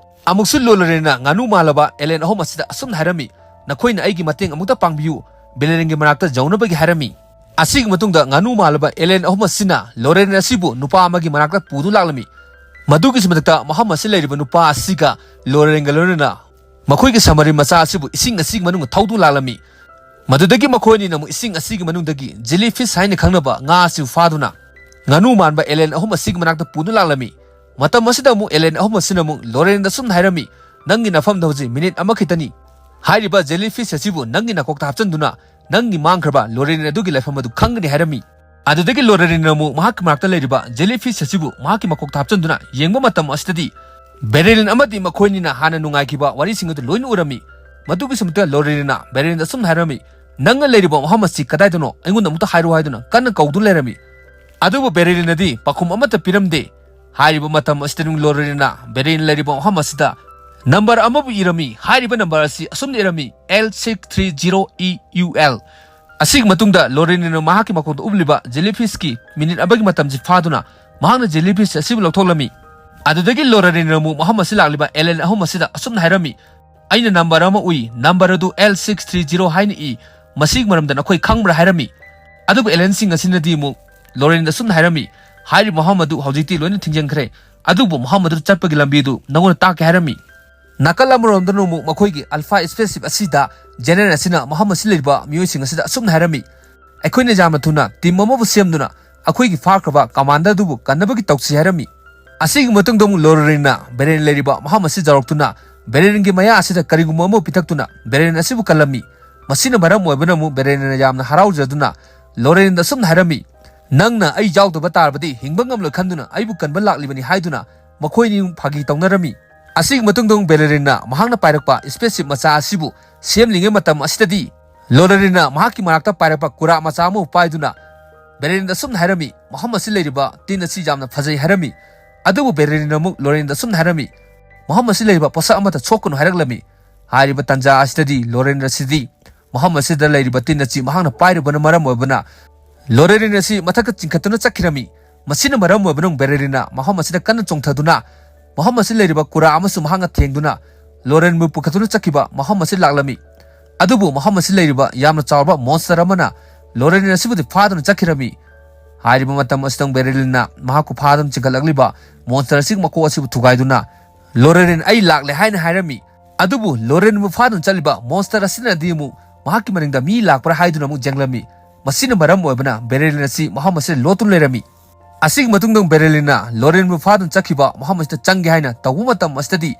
ꯑꯃꯨꯛꯁꯨ ꯂꯣꯔꯦꯔꯤꯟꯅ ꯉꯥꯅꯨ ꯃꯥꯜꯂꯕ alien ꯑꯍꯨꯝ ꯑꯁꯤꯗ ꯑꯁꯨꯝꯅ ꯍꯥꯏꯔꯝꯃꯤ, "ꯅꯈꯣꯏꯅ ꯑꯩꯒꯤ ꯃꯇꯦꯡ ꯑꯃꯨꯛꯇ ꯄꯥꯡꯕꯤꯌꯨ, ꯕꯦꯂꯦꯔꯤꯟꯒꯤ ꯃꯅꯥꯛꯇ ꯌꯧꯅꯕꯒꯤ" ꯍꯥꯏꯔꯝꯃꯤ꯫ ꯑꯁꯤꯒꯤ ꯃꯇꯨꯡꯗ ꯉꯥꯅꯨ ꯃꯥꯜꯂꯕ alien ꯑꯍꯨꯝ ꯑꯁꯤꯅ ꯂꯣꯔꯦꯔꯤꯟ ꯑꯁꯤꯕꯨ ꯅꯨꯄꯥ ꯑꯃꯒꯤ ꯃꯅꯥꯛꯇ ꯄꯨꯗꯨꯅ ꯂꯥꯛꯂꯝꯃꯤ꯫ ꯃꯗꯨꯒꯤꯁꯨ ꯃꯊꯛꯇ ꯃꯐꯝ ꯑꯁꯤ ꯂꯩꯔꯤꯕ ꯅꯨꯄꯥ ꯑꯁꯤꯒ ꯂꯣꯔꯦꯔꯤꯟꯒ ꯂꯣꯏꯅꯅ ꯃꯈꯣꯏꯒꯤ submarine ꯃꯆꯥ ꯑꯁꯤꯕꯨ ꯏꯁꯤꯡ ꯑꯁꯤꯒꯤ ꯃꯅꯨꯡꯗ ꯊꯧꯗꯨꯅ ꯂꯥꯛꯂꯝꯃꯤ꯫ ꯃꯗꯨꯗꯒꯤ ꯃꯈꯣꯏ ꯑꯅꯤꯅ ꯑꯃꯨꯛ ꯏꯁꯤꯡ ꯑꯁꯤꯒꯤ ꯃꯅꯨꯡꯗꯒꯤ jellyfish ꯍꯥꯏꯅ ꯈꯪꯅꯕ ꯉꯥ ꯑꯁꯤꯕꯨ ꯐꯥꯗꯨꯅ ꯉꯥꯅꯨ ꯃꯥꯟꯕ alien ꯑꯍꯨꯝ ꯑꯁꯤꯒꯤ ꯃꯅꯥꯛꯇ ꯄꯨꯗꯨꯅ ꯂꯥꯛꯂꯝꯃꯤ꯫ ꯃꯇꯝ ꯑꯁꯤꯗ ꯑꯃꯨꯛ alien ꯑꯍꯨꯝ ꯑꯁꯤꯅ ꯑꯃꯨꯛ ꯂꯣꯔꯦꯔꯤꯟꯗ ꯑꯁꯨꯝꯅ ꯍꯥꯏꯔꯝꯃꯤ, "ꯅꯪꯒꯤ ꯅꯐꯝꯗ ꯍꯧꯖꯤꯛ minute ꯑꯃꯈꯛꯇꯅꯤ꯫ ꯍꯥꯏꯔꯤꯕ jellyfish ꯑꯁꯤꯕꯨ ꯅꯪꯒꯤ ꯅꯀꯣꯛꯇ ꯍꯥꯞꯆꯤꯟꯗꯨꯅ ꯅꯪꯒꯤ ꯃꯥꯡꯈ꯭ꯔꯕ ꯂꯣꯔꯦꯔꯤꯟ ꯑꯗꯨꯒꯤ ꯂꯩꯐꯝ ꯑꯗꯨ ꯈꯪꯒꯅꯤ" ꯍꯥꯏꯔꯝꯃꯤ꯫ ꯑꯗꯨꯗꯒꯤ ꯂꯣꯔꯦꯔꯤꯟꯅ ꯑꯃꯨꯛ ꯃꯍꯥꯛꯀꯤ ꯃꯅꯥꯛꯇ ꯂꯩꯔꯤꯕ jellyfish ꯑꯁꯤꯕꯨ ꯃꯍꯥꯛꯀꯤ ꯃꯀꯣꯛꯇ ꯍꯥꯞꯆꯤꯟꯗꯨꯅ ꯌꯦꯡꯕ ꯃꯇꯝ ꯑꯁꯤꯗꯗꯤ ꯕꯦꯔꯦꯂꯤꯟ ꯑꯃꯗꯤ ꯃꯈꯣꯏꯅꯤꯅ ꯍꯥꯟꯅ ꯅꯨꯡꯉꯥꯏꯈꯤꯕ ꯋꯥꯔꯤꯁꯤꯡ ꯑꯗꯨ ꯂꯣꯏꯅ ꯎꯔꯝꯃꯤ꯫ ꯃꯗꯨꯒꯤ ꯁꯃꯤꯠꯇ ꯂꯣꯔꯦꯔꯤꯟꯅ ꯕꯦꯔꯦꯂꯤꯟꯗ ꯑꯁꯨꯝꯅ ꯍꯥꯏꯔꯝꯃꯤ, "ꯅꯪꯅ ꯂꯩꯔꯤꯕ ꯃꯐꯝ ꯑꯁꯤ ꯀꯗꯥꯏꯗꯅꯣ? ꯑꯩꯉꯣꯟꯗ ꯑꯃꯨꯛꯇ ꯍꯥꯏꯔꯛꯑꯣ" ꯍꯥꯏꯗꯨꯅ ꯀꯟꯅ ꯀꯧꯗꯨꯅ ꯂꯩꯔꯝꯃꯤ꯫ ꯑꯗꯨꯕꯨ ꯕꯦꯔꯦꯂꯤꯟꯅꯗꯤ ꯄꯥꯎꯈꯨꯝ ꯑꯃꯠꯇ ꯄꯤꯔꯝꯗꯦ꯫ ꯍꯥꯏꯔꯤꯕ ꯃꯇꯝ ꯑꯁꯤꯗ ꯂꯣꯔꯦꯔꯤꯟꯅ ꯕꯦꯔꯦꯂꯤꯟ ꯂꯩꯔꯤꯕ ꯃꯐꯝ ꯑꯁꯤꯗ ꯅꯝꯕꯔ ꯑꯃꯕꯨ ꯏꯔꯝꯃꯤ꯫ ꯍꯥꯏꯔꯤꯕ ꯅꯝꯕꯔ ꯑꯁꯤ ꯑꯁꯨꯝꯅ ꯏꯔꯝꯃꯤ, "L six three zero E U L"꯫ ꯑꯁꯤꯒꯤ ꯃꯇꯨꯡꯗ ꯂꯣꯔꯦꯔꯤꯟꯅ ꯃꯍꯥꯛꯀꯤ ꯃꯀꯣꯛꯇ ꯎꯞꯂꯤꯕ jellyfish ꯀꯤ minute ꯑꯃꯒꯤ ꯃꯇꯝꯁꯤ ꯐꯥꯗꯨꯅ ꯃꯍꯥꯛꯅ jellyfish ꯑꯁꯤꯕꯨ ꯂꯧꯊꯣꯛꯂꯝꯃꯤ꯫ ꯑꯗꯨꯗꯒꯤ ꯂꯣꯔꯦꯔꯤꯟꯅ ꯑꯃꯨꯛ ꯃꯐꯝ ꯑꯁꯤ ꯂꯥꯛꯂꯤꯕ alien ꯑꯍꯨꯝ ꯑꯁꯤꯗ ꯑꯁꯨꯝꯅ ꯍꯥꯏꯔꯝꯃꯤ, "ꯑꯩꯅ ꯅꯝꯕꯔ ꯑꯃ ꯎꯏ, ꯅꯝꯕꯔ ꯑꯗꯨ L six three zero ꯍꯥꯏꯅ ꯏ, ꯃꯁꯤꯒꯤ ꯃꯔꯝꯗ ꯅꯈꯣꯏ ꯈꯪꯕ꯭ꯔꯥ?" ꯍꯥꯏꯔꯝꯃꯤ꯫ ꯑꯗꯨꯕꯨ alienꯁꯤꯡ ꯑꯁꯤꯅꯗꯤ ꯑꯃꯨꯛ ꯂꯣꯔꯦꯔꯤꯟꯗ ꯑꯁꯨꯝꯅ ꯍꯥꯏꯔꯝꯃꯤ, "ꯍꯥꯏꯔꯤꯕ ꯃꯐꯝ ꯑꯗꯨ ꯍꯧꯖꯤꯛꯇꯤ ꯂꯣꯏꯅ ꯊꯤꯡꯖꯤꯟꯈ꯭ꯔꯦ, ꯑꯗꯨꯕꯨ ꯃꯐꯝ ꯑꯗꯨꯗ ꯆꯠꯄꯒꯤ ꯂꯝꯕꯤ ꯑꯗꯨ ꯅꯉꯣꯟꯗ ꯇꯥꯛꯀꯦ" ꯍꯥꯏꯔꯝꯃꯤ꯫ ꯅꯥꯀꯜ ꯑꯃꯔꯣꯝꯗꯅ ꯑꯃꯨꯛ ꯃꯈꯣꯏꯒꯤ Alpha spaceship ꯑꯁꯤꯗ General ꯑꯁꯤꯅ ꯃꯐꯝ ꯑꯁꯤ ꯂꯩꯔꯤꯕ ꯃꯤꯑꯣꯏꯁꯤꯡ ꯑꯁꯤꯗ ꯑꯁꯨꯝꯅ ꯍꯥꯏꯔꯝꯃꯤ, "ꯑꯩꯈꯣꯏꯅ ꯌꯥꯝꯅ ꯊꯨꯅ team ꯑꯃꯕꯨ ꯁꯦꯝꯗꯨꯅ ꯑꯩꯈꯣꯏꯒꯤ ꯐꯥꯈ꯭ꯔꯕ commander ꯑꯗꯨꯕꯨ ꯀꯟꯅꯕꯒꯤ ꯇꯧꯁꯤ" ꯍꯥꯏꯔꯝꯃꯤ꯫ ꯑꯁꯤꯒꯤ ꯃꯇꯨꯡꯗ ꯑꯃꯨꯛ ꯂꯣꯔꯦꯔꯤꯟꯅ ꯕꯦꯔꯦꯂꯤꯟ ꯂꯩꯔꯤꯕ ꯃꯐꯝ ꯑꯁꯤ ꯌꯧꯔꯛꯇꯨꯅ ꯕꯦꯔꯦꯂꯤꯟꯒꯤ ꯃꯌꯥ ꯑꯁꯤꯗ ꯀꯔꯤꯒꯨꯝꯕ ꯑꯃ ꯄꯤꯊꯛꯇꯨꯅ ꯕꯦꯔꯦꯂꯤꯟ ꯑꯁꯤꯕꯨ ꯀꯜꯂꯝꯃꯤ꯫ ꯃꯁꯤꯅ ꯃꯔꯝ ꯑꯣꯏꯕꯅ ꯑꯃꯨꯛ ꯕꯦꯔꯦꯂꯤꯟꯅ ꯌꯥꯝꯅ ꯍꯔꯥꯎꯖꯗꯨꯅ ꯂꯣꯔꯦꯔꯤꯟꯗ ꯑꯁꯨꯝꯅ ꯍꯥꯏꯔꯝꯃꯤ, "ꯅꯪꯅ ꯑꯩ ꯌꯥꯎꯗꯕ ꯇꯥꯔꯕꯗꯤ ꯍꯤꯡꯕ ꯉꯝꯂꯣꯏ ꯈꯟꯗꯨꯅ ꯑꯩꯕꯨ ꯀꯟꯕ ꯂꯥꯛꯂꯤꯕꯅꯤ" ꯍꯥꯏꯗꯨꯅ ꯃꯈꯣꯏ ꯑꯅꯤ ꯐꯥꯒꯤ ꯇꯧꯅꯔꯝꯃꯤ꯫ ꯑꯁꯤꯒꯤ ꯃꯇꯨꯡꯗ ꯑꯃꯨꯛ ꯕꯦꯔꯦꯂꯤꯟꯅ ꯃꯍꯥꯛꯅ ꯄꯥꯏꯔꯛꯄ spaceship ꯃꯆꯥ ꯑꯁꯤꯕꯨ ꯁꯦꯝꯂꯤꯉꯩ ꯃꯇꯝ ꯑꯁꯤꯗꯗꯤ ꯂꯣꯔꯦꯔꯤꯟꯅ ꯃꯍꯥꯛꯀꯤ ꯃꯅꯥꯛꯇ ꯄꯥꯏꯔꯛꯄ ꯀꯨꯔꯥꯛ ꯃꯆꯥ ꯑꯃꯕꯨ ꯄꯥꯏꯗꯨꯅ ꯕꯦꯔꯦꯂꯤꯟꯗ ꯑꯁꯨꯝꯅ ꯍꯥꯏꯔꯝꯃꯤ, "ꯃꯐꯝ ꯑꯁꯤ ꯂꯩꯔꯤꯕ ꯇꯤꯟ ꯑꯁꯤ ꯌꯥꯝꯅ ꯐꯖꯩ" ꯍꯥꯏꯔꯝꯃꯤ꯫ ꯑꯗꯨꯕꯨ ꯕꯦꯔꯦꯂꯤꯟꯅ ꯑꯃꯨꯛ ꯂꯣꯔꯦꯔꯤꯟꯗ ꯑꯁꯨꯝꯅ ꯍꯥꯏꯔꯝꯃꯤ, "ꯃꯐꯝ ꯑꯁꯤ ꯂꯩꯔꯤꯕ ꯄꯣꯠꯁꯛ ꯑꯃꯠꯇ ꯁꯣꯛꯀꯅꯨ" ꯍꯥꯏꯔꯛꯂꯝꯃꯤ꯫ ꯍꯥꯏꯔꯤꯕ ꯇꯥꯟꯖꯥ ꯑꯁꯤꯗꯗꯤ ꯂꯣꯔꯦꯔꯤꯟ ꯑꯁꯤꯗꯤ ꯃꯐꯝ ꯑꯁꯤꯗ ꯂꯩꯔꯤꯕ ꯇꯤꯟ ꯑꯁꯤ ꯃꯍꯥꯛꯅ ꯄꯥꯏꯔꯨꯕꯅ ꯃꯔꯝ ꯑꯣꯏꯕꯅ ꯂꯣꯔꯦꯔꯤꯟ ꯑꯁꯤ ꯃꯊꯛꯇ ꯆꯤꯡꯈꯠꯇꯨꯅ ꯆꯠꯈꯤꯔꯝꯃꯤ꯫ ꯃꯁꯤꯅ ꯃꯔꯝ ꯑꯣꯏꯕꯅ ꯕꯦꯔꯦꯂꯤꯟꯅ ꯃꯐꯝ ꯑꯁꯤꯗ ꯀꯟꯅ ꯆꯣꯡꯊꯗꯨꯅ ꯃꯐꯝ ꯑꯁꯤ ꯂꯩꯔꯤꯕ ꯀꯨꯔꯥ ꯑꯃꯁꯨ ꯃꯍꯥꯛꯅ ꯊꯦꯡꯗꯨꯅ ꯂꯣꯔꯦꯟꯕꯨ ꯄꯨꯈꯠꯇꯨꯅ ꯆꯠꯈꯤꯕ ꯃꯐꯝ ꯑꯁꯤ ꯂꯥꯛꯂꯝꯃꯤ꯫ ꯑꯗꯨꯕꯨ ꯃꯐꯝ ꯑꯁꯤ ꯂꯩꯔꯤꯕ ꯌꯥꯝꯅ ꯆꯥꯎꯔꯕ ꯃꯣꯟꯁꯇꯔ ꯑꯃꯅ ꯂꯣꯔꯦꯟ ꯑꯁꯤꯕꯨꯗꯤ ꯐꯥꯗꯨꯅ ꯆꯠꯈꯤꯔꯝꯃꯤ꯫ ꯍꯥꯏꯔꯤꯕ ꯃꯇꯝ ꯑꯁꯤꯗ ꯕꯦꯔꯦꯂꯤꯟꯅ ꯃꯍꯥꯛꯄꯨ ꯐꯥꯗꯨꯅ ꯆꯤꯡꯈꯠꯂꯛꯂꯤꯕ ꯃꯣꯟꯁꯇꯔ ꯑꯁꯤꯒꯤ ꯃꯀꯣꯛ ꯑꯁꯤꯕꯨ ꯊꯨꯒꯥꯏꯗꯨꯅ, "ꯂꯣꯔꯦꯟ, ꯑꯩ ꯂꯥꯛꯂꯦ" ꯍꯥꯏꯅ ꯍꯥꯏꯔꯝꯃꯤ꯫ ꯑꯗꯨꯕꯨ ꯂꯣꯔꯦꯟꯕꯨ ꯐꯥꯗꯨꯅ ꯆꯠꯂꯤꯕ ꯃꯣꯟꯁꯇꯔ ꯑꯁꯤꯅꯗꯤ ꯑꯃꯨꯛ ꯃꯍꯥꯛꯀꯤ ꯃꯅꯤꯡꯗ ꯃꯤ ꯂꯥꯛꯄ꯭ꯔꯥ ꯍꯥꯏꯗꯨꯅ ꯑꯃꯨꯛ ꯌꯦꯡꯂꯝꯃꯤ꯫ ꯃꯁꯤꯅ ꯃꯔꯝ ꯑꯣꯏꯕꯅ ꯕꯦꯔꯦꯂꯤꯟ ꯑꯁꯤ ꯃꯐꯝ ꯑꯁꯤꯗ ꯂꯣꯠꯇꯨꯅ ꯂꯩꯔꯝꯃꯤ꯫ ꯑꯁꯤꯒꯤ ꯃꯇꯨꯡꯗ ꯕꯦꯔꯦꯂꯤꯟꯅ ꯂꯣꯔꯦꯟꯕꯨ ꯐꯥꯗꯨꯅ ꯆꯠꯈꯤꯕ ꯃꯐꯝ ꯑꯁꯤꯗ ꯆꯪꯒꯦ ꯍꯥꯏꯅ ꯇꯧꯕ ꯃꯇꯝ ꯑꯁꯤꯗꯗꯤ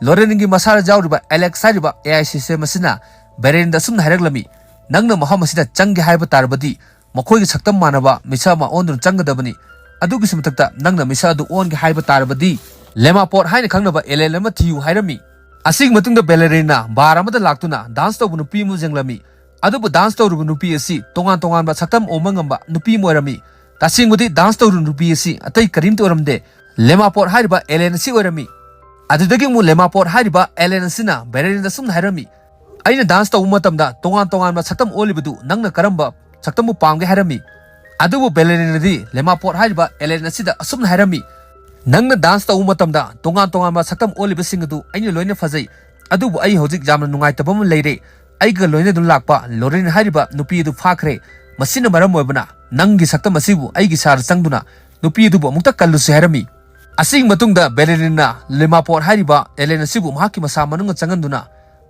ꯂꯣꯔꯦꯟꯒꯤ ꯃꯁꯥꯗ ꯌꯥꯎꯔꯤꯕ ꯑꯦꯂꯦꯛꯁ ꯍꯥꯏꯔꯤꯕ ꯑꯦ ꯑꯥꯏ ꯁꯤꯁꯇꯦꯝ ꯑꯁꯤꯅ ꯕꯦꯔꯦꯂꯤꯟꯗ ꯑꯁꯨꯝꯅ ꯍꯥꯏꯔꯛꯂꯝꯃꯤ, "ꯅꯪꯅ ꯃꯐꯝ ꯑꯁꯤꯗ ꯆꯪꯒꯦ ꯍꯥꯏꯕ ꯇꯥꯔꯕꯗꯤ ꯃꯈꯣꯏꯒꯤ ꯁꯛꯇꯝ ꯃꯥꯟꯅꯕ ꯃꯤꯁꯛ ꯑꯃ ꯑꯣꯟꯗꯨꯅ ꯆꯪꯒꯗꯕꯅꯤ꯫ ꯑꯗꯨꯒꯤꯁꯨ ꯃꯊꯛꯇ ꯅꯪꯅ ꯃꯤꯁꯛ ꯑꯗꯨ ꯑꯣꯟꯒꯦ ꯍꯥꯏꯕ ꯇꯥꯔꯕꯗꯤ ꯂꯦꯃꯥꯄꯣꯠ ꯍꯥꯏꯅ ꯈꯪꯅꯕ ꯑꯦꯂꯦꯟ ꯑꯃ ꯊꯤꯌꯨ" ꯍꯥꯏꯔꯝꯃꯤ꯫ ꯑꯁꯤꯒꯤ ꯃꯇꯨꯡꯗ ꯕꯦꯂꯦꯔꯤꯟꯅ ꯕꯥꯔ ꯑꯃꯗ ꯂꯥꯛꯇꯨꯅ ꯗꯥꯟꯁ ꯇꯧꯕ ꯅꯨꯄꯤ ꯑꯃ ꯌꯦꯡꯂꯝꯃꯤ꯫ ꯑꯗꯨꯕꯨ ꯗꯥꯟꯁ ꯇꯧꯔꯤꯕ ꯅꯨꯄꯤ ꯑꯁꯤ ꯇꯣꯉꯥꯟ ꯇꯣꯉꯥꯟꯕ ꯁꯛꯇꯝ ꯑꯣꯟꯕ ꯉꯝꯕ ꯅꯨꯄꯤ ꯑꯃ ꯑꯣꯏꯔꯝꯃꯤ꯫ ꯇꯁꯦꯡꯕꯗꯤ ꯗꯥꯟꯁ ꯇꯧꯔꯤꯕ ꯅꯨꯄꯤ ꯑꯁꯤ ꯑꯇꯩ ꯀꯔꯤꯝꯇ ꯑꯣꯏꯔꯝꯗꯦ, ꯂꯦꯃꯥꯄꯣꯠ ꯍꯥꯏꯔꯤꯕ ꯑꯦꯂꯦꯟ ꯑꯁꯤ ꯑꯣꯏꯔꯝꯃꯤ꯫ ꯑꯗꯨꯗꯒꯤ ꯑꯃꯨꯛ ꯂꯦꯃꯥꯄꯣꯠ ꯍꯥꯏꯔꯤꯕ ꯑꯦꯂꯦꯟ ꯑꯁꯤꯅ ꯕꯦꯂꯦꯔꯤꯟꯗ ꯑꯁꯨꯝꯅ ꯍꯥꯏꯔꯝꯃꯤ, "ꯑꯩꯅ ꯗꯥꯟꯁ ꯇꯧꯕ ꯃꯇꯝꯗ ꯇꯣꯉꯥꯟ ꯇꯣꯉꯥꯟꯕ ꯁꯛꯇꯝ ꯑꯣꯜꯂꯤꯕꯗꯨ ꯅꯪꯅ ꯀꯔꯝꯕ ꯁꯛꯇꯝꯕꯨ ꯄꯥꯝꯒꯦ?" ꯍꯥꯏꯔꯝꯃꯤ꯫ ꯑꯗꯨꯕꯨ ꯕꯦꯂꯦꯔꯤꯟꯅꯗꯤ ꯂꯦꯃꯥꯄꯣꯠ ꯍꯥꯏꯔꯤꯕ ꯑꯦꯂꯦꯟ ꯑꯁꯤꯗ ꯑꯁꯨꯝꯅ ꯍꯥꯏꯔꯝꯃꯤ, "ꯅꯪꯅ ꯗꯥꯟꯁ ꯇꯧꯕ ꯃꯇꯝꯗ ꯇꯣꯉꯥꯟ ꯇꯣꯉꯥꯟꯕ ꯁꯛꯇꯝ ꯑꯣꯜꯂꯤꯕꯁꯤꯡ ꯑꯗꯨ ꯑꯩꯅ ꯂꯣꯏꯅ ꯐꯖꯩ, ꯑꯗꯨꯕꯨ ꯑꯩ ꯍꯧꯖꯤꯛ ꯌꯥꯝꯅ ꯅꯨꯡꯉꯥꯏꯇꯕ ꯑꯃ ꯂꯩꯔꯦ꯫ ꯑꯩꯒ ꯂꯣꯏꯅꯗꯨꯅ ꯂꯥꯛꯄ ꯂꯣꯔꯦꯟ ꯍꯥꯏꯔꯤꯕ ꯅꯨꯄꯤ ꯑꯗꯨ ꯐꯥꯈ꯭ꯔꯦ꯫ ꯃꯁꯤꯅ ꯃꯔꯝ ꯑꯣꯏꯕꯅ ꯅꯪꯒꯤ ꯁꯛꯇꯝ ꯑꯁꯤꯕꯨ ꯑꯩꯒꯤ ꯁꯥꯔ ꯆꯪꯗꯨꯅ ꯅꯨꯄꯤ ꯑꯗꯨꯕꯨ ꯑꯃꯨꯛꯇ ꯀꯜꯂꯨꯁꯤ" ꯍꯥꯏꯔꯝꯃꯤ꯫ ꯑꯁꯤꯒꯤ ꯃꯇꯨꯡꯗ ꯕꯦꯂꯦꯔꯤꯟꯅ ꯂꯦꯃꯥꯄꯣꯠ ꯍꯥꯏꯔꯤꯕ ꯑꯦꯂꯦꯟ ꯑꯁꯤꯕꯨ ꯃꯍꯥꯛꯀꯤ ꯃꯁꯥ ꯃꯅꯨꯡꯗ ꯆꯪꯍꯟꯗꯨꯅ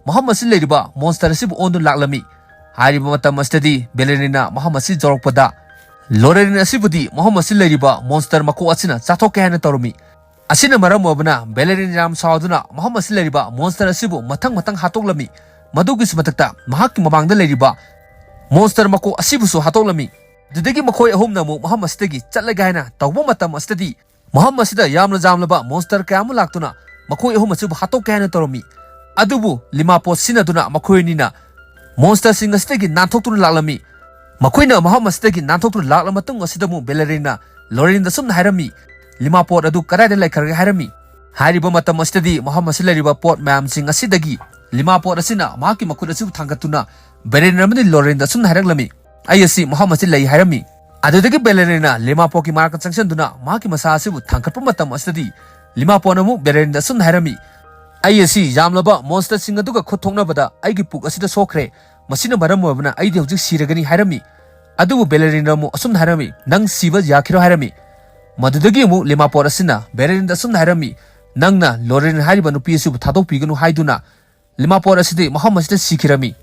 ꯃꯐꯝ ꯑꯁꯤ ꯂꯩꯔꯤꯕ ꯃꯣꯟꯁꯇꯔ ꯑꯁꯤꯕꯨ ꯑꯣꯟꯗꯨꯅ ꯂꯥꯛꯂꯝꯃꯤ꯫ ꯍꯥꯏꯔꯤꯕ ꯃꯇꯝ ꯑꯁꯤꯗꯗꯤ ꯕꯦꯂꯦꯔꯤꯟꯅ ꯃꯐꯝ ꯑꯁꯤ ꯌꯧꯔꯛꯄꯗ ꯂꯣꯔꯦꯟ ꯑꯁꯤꯕꯨꯗꯤ ꯃꯐꯝ ꯑꯁꯤ ꯂꯩꯔꯤꯕ ꯃꯣꯟꯁꯇꯔ ꯃꯀꯣꯛ ꯑꯁꯤꯅ ꯆꯥꯊꯣꯛꯀꯦ ꯍꯥꯏꯅ ꯇꯧꯔꯝꯃꯤ꯫ ꯑꯁꯤꯅ ꯃꯔꯝ ꯑꯣꯏꯕꯅ ꯕꯦꯂꯦꯔꯤꯟ ꯌꯥꯝ ꯁꯥꯎꯗꯨꯅ ꯃꯐꯝ ꯑꯁꯤ ꯂꯩꯔꯤꯕ ꯃꯣꯟꯁꯇꯔ ꯑꯁꯤꯕꯨ ꯃꯊꯪ ꯃꯊꯪ ꯍꯥꯠꯇꯣꯛꯂꯝꯃꯤ꯫ ꯃꯗꯨꯒꯤꯁꯨ ꯃꯊꯛꯇ ꯃꯍꯥꯛꯀꯤ ꯃꯃꯥꯡꯗ ꯂꯩꯔꯤꯕ ꯃꯣꯟꯁꯇꯔ ꯃꯀꯣꯛ ꯑꯁꯤꯕꯨꯁꯨ ꯍꯥꯠꯇꯣꯛꯂꯝꯃꯤ꯫ ꯑꯗꯨꯗꯒꯤ ꯃꯈꯣꯏ ꯑꯍꯨꯝꯅ ꯑꯃꯨꯛ ꯃꯐꯝ ꯑꯁꯤꯗꯒꯤ ꯆꯠꯂꯒꯦ ꯍꯥꯏꯅ ꯇꯧꯕ ꯃꯇꯝ ꯑꯁꯤꯗꯗꯤ ꯃꯐꯝ ꯑꯁꯤꯗ ꯌꯥꯝꯅ ꯌꯥꯝꯂꯕ ꯃꯣꯟꯁꯇꯔ ꯀꯌꯥ ꯑꯃ ꯂꯥꯛꯇꯨꯅ ꯃꯈꯣꯏ ꯑꯍꯨꯝ ꯑꯁꯤꯕꯨ ꯍꯥꯠꯇꯣꯛꯀꯦ ꯍꯥꯏꯅ ꯇꯧꯔꯝꯃꯤ꯫ ꯑꯗꯨꯕꯨ ꯂꯤꯃꯥꯄꯣꯠ ꯁꯤꯖꯤꯟꯅꯗꯨꯅ ꯃꯈꯣꯏ ꯑꯅꯤꯅ ꯃꯣꯟꯁꯇꯔꯁꯤꯡ ꯑꯁꯤꯗꯒꯤ ꯅꯥꯟꯊꯣꯛꯇꯨꯅ ꯂꯥꯛꯂꯝꯃꯤ꯫ ꯃꯈꯣꯏꯅ ꯃꯐꯝ ꯑꯁꯤꯗꯒꯤ ꯅꯥꯟꯊꯣꯛꯇꯨꯅ ꯂꯥꯛꯂꯕ ꯃꯇꯨꯡ ꯑꯁꯤꯗ ꯑꯃꯨꯛ ꯕꯦꯂꯦꯔꯤꯟꯅ ꯂꯣꯔꯦꯟꯗ ꯑꯁꯨꯝꯅ ꯍꯥꯏꯔꯝꯃꯤ, "ꯂꯤꯃꯥꯄꯣꯠ ꯑꯗꯨ ꯀꯗꯥꯏꯗ ꯂꯩꯈ꯭ꯔꯒꯦ?" ꯍꯥꯏꯔꯝꯃꯤ꯫ ꯍꯥꯏꯔꯤꯕ ꯃꯇꯝ ꯑꯁꯤꯗꯗꯤ ꯃꯐꯝ ꯑꯁꯤꯗ ꯂꯩꯔꯤꯕ ꯄꯣꯠ ꯃꯌꯥꯝꯁꯤꯡ ꯑꯁꯤꯗꯒꯤ ꯂꯤꯃꯥꯄꯣꯠ ꯑꯁꯤꯅ ꯃꯍꯥꯛꯀꯤ ꯃꯈꯨꯠ ꯑꯁꯤꯕꯨ ꯊꯥꯡꯒꯠꯇꯨꯅ ꯕꯦꯂꯦꯔꯤꯟ ꯑꯃꯗꯤ ꯂꯣꯔꯦꯟꯗ ꯑꯁꯨꯝꯅ ꯍꯥꯏꯔꯛꯂꯝꯃꯤ, "ꯑꯩ ꯑꯁꯤ ꯃꯐꯝ ꯑꯁꯤ ꯂꯩ" ꯍꯥꯏꯔꯝꯃꯤ꯫ ꯑꯗꯨꯗꯒꯤ ꯕꯦꯂꯦꯔꯤꯟꯅ ꯂꯤꯃꯥꯄꯣꯔꯒꯤ ꯃꯅꯥꯛꯇ ꯆꯪꯁꯤꯟꯗꯨꯅ ꯃꯍꯥꯛꯀꯤ ꯃꯁꯥ ꯑꯁꯤꯕꯨ ꯊꯥꯡꯒꯠꯄ ꯃꯇꯝ ꯑꯁꯤꯗꯗꯤ, ꯂꯤꯃꯥꯄꯣꯔꯅ ꯑꯃꯨꯛ ꯕꯦꯂꯦꯔꯤꯟꯗ ꯑꯁꯨꯝꯅ ꯍꯥꯏꯔꯝꯃꯤ, "ꯑꯩ ꯑꯁꯤ ꯌꯥꯝꯂꯕ ꯃꯣꯟꯁꯇꯔꯁꯤꯡ ꯑꯗꯨꯒ ꯈꯨꯠ ꯊꯣꯛꯅꯕꯗ ꯑꯩꯒꯤ ꯄꯨꯛ ꯑꯁꯤꯗ ꯁꯣꯛꯈ꯭ꯔꯦ꯫ ꯃꯁꯤꯅ ꯃꯔꯝ ꯑꯣꯏꯕꯅ ꯑꯩꯗꯤ ꯍꯧꯖꯤꯛ ꯁꯤꯔꯒꯅꯤ" ꯍꯥꯏꯔꯝꯃꯤ꯫ ꯑꯗꯨꯕꯨ ꯕꯦꯂꯦꯔꯤꯟꯅ ꯑꯃꯨꯛ ꯑꯁꯨꯝꯅ ꯍꯥꯏꯔꯝꯃꯤ, "ꯅꯪ ꯁꯤꯕ ꯌꯥꯈꯤꯔꯣꯏ" ꯍꯥꯏꯔꯝꯃꯤ꯫ ꯃꯗꯨꯗꯒꯤ ꯑꯃꯨꯛ ꯂꯤꯃꯥꯄꯣꯔ ꯑꯁꯤꯅ ꯕꯦꯂꯦꯔꯤꯟꯗ ꯑꯁꯨꯝꯅ ꯍꯥꯏꯔꯝꯃꯤ, "ꯅꯪꯅ ꯂꯣꯔꯦꯔꯤꯟ ꯍꯥꯏꯔꯤꯕ ꯅꯨꯄꯤ ꯑꯁꯤꯕꯨ ꯊꯥꯗꯣꯛꯄꯤꯒꯅꯨ" ꯍꯥꯏꯗꯨꯅ ꯂꯤꯃꯥꯄꯣꯔ ꯑꯁꯤꯗꯤ ꯃꯐꯝ ꯑꯁꯤꯗ ꯁꯤꯈꯤꯔꯝꯃꯤ꯫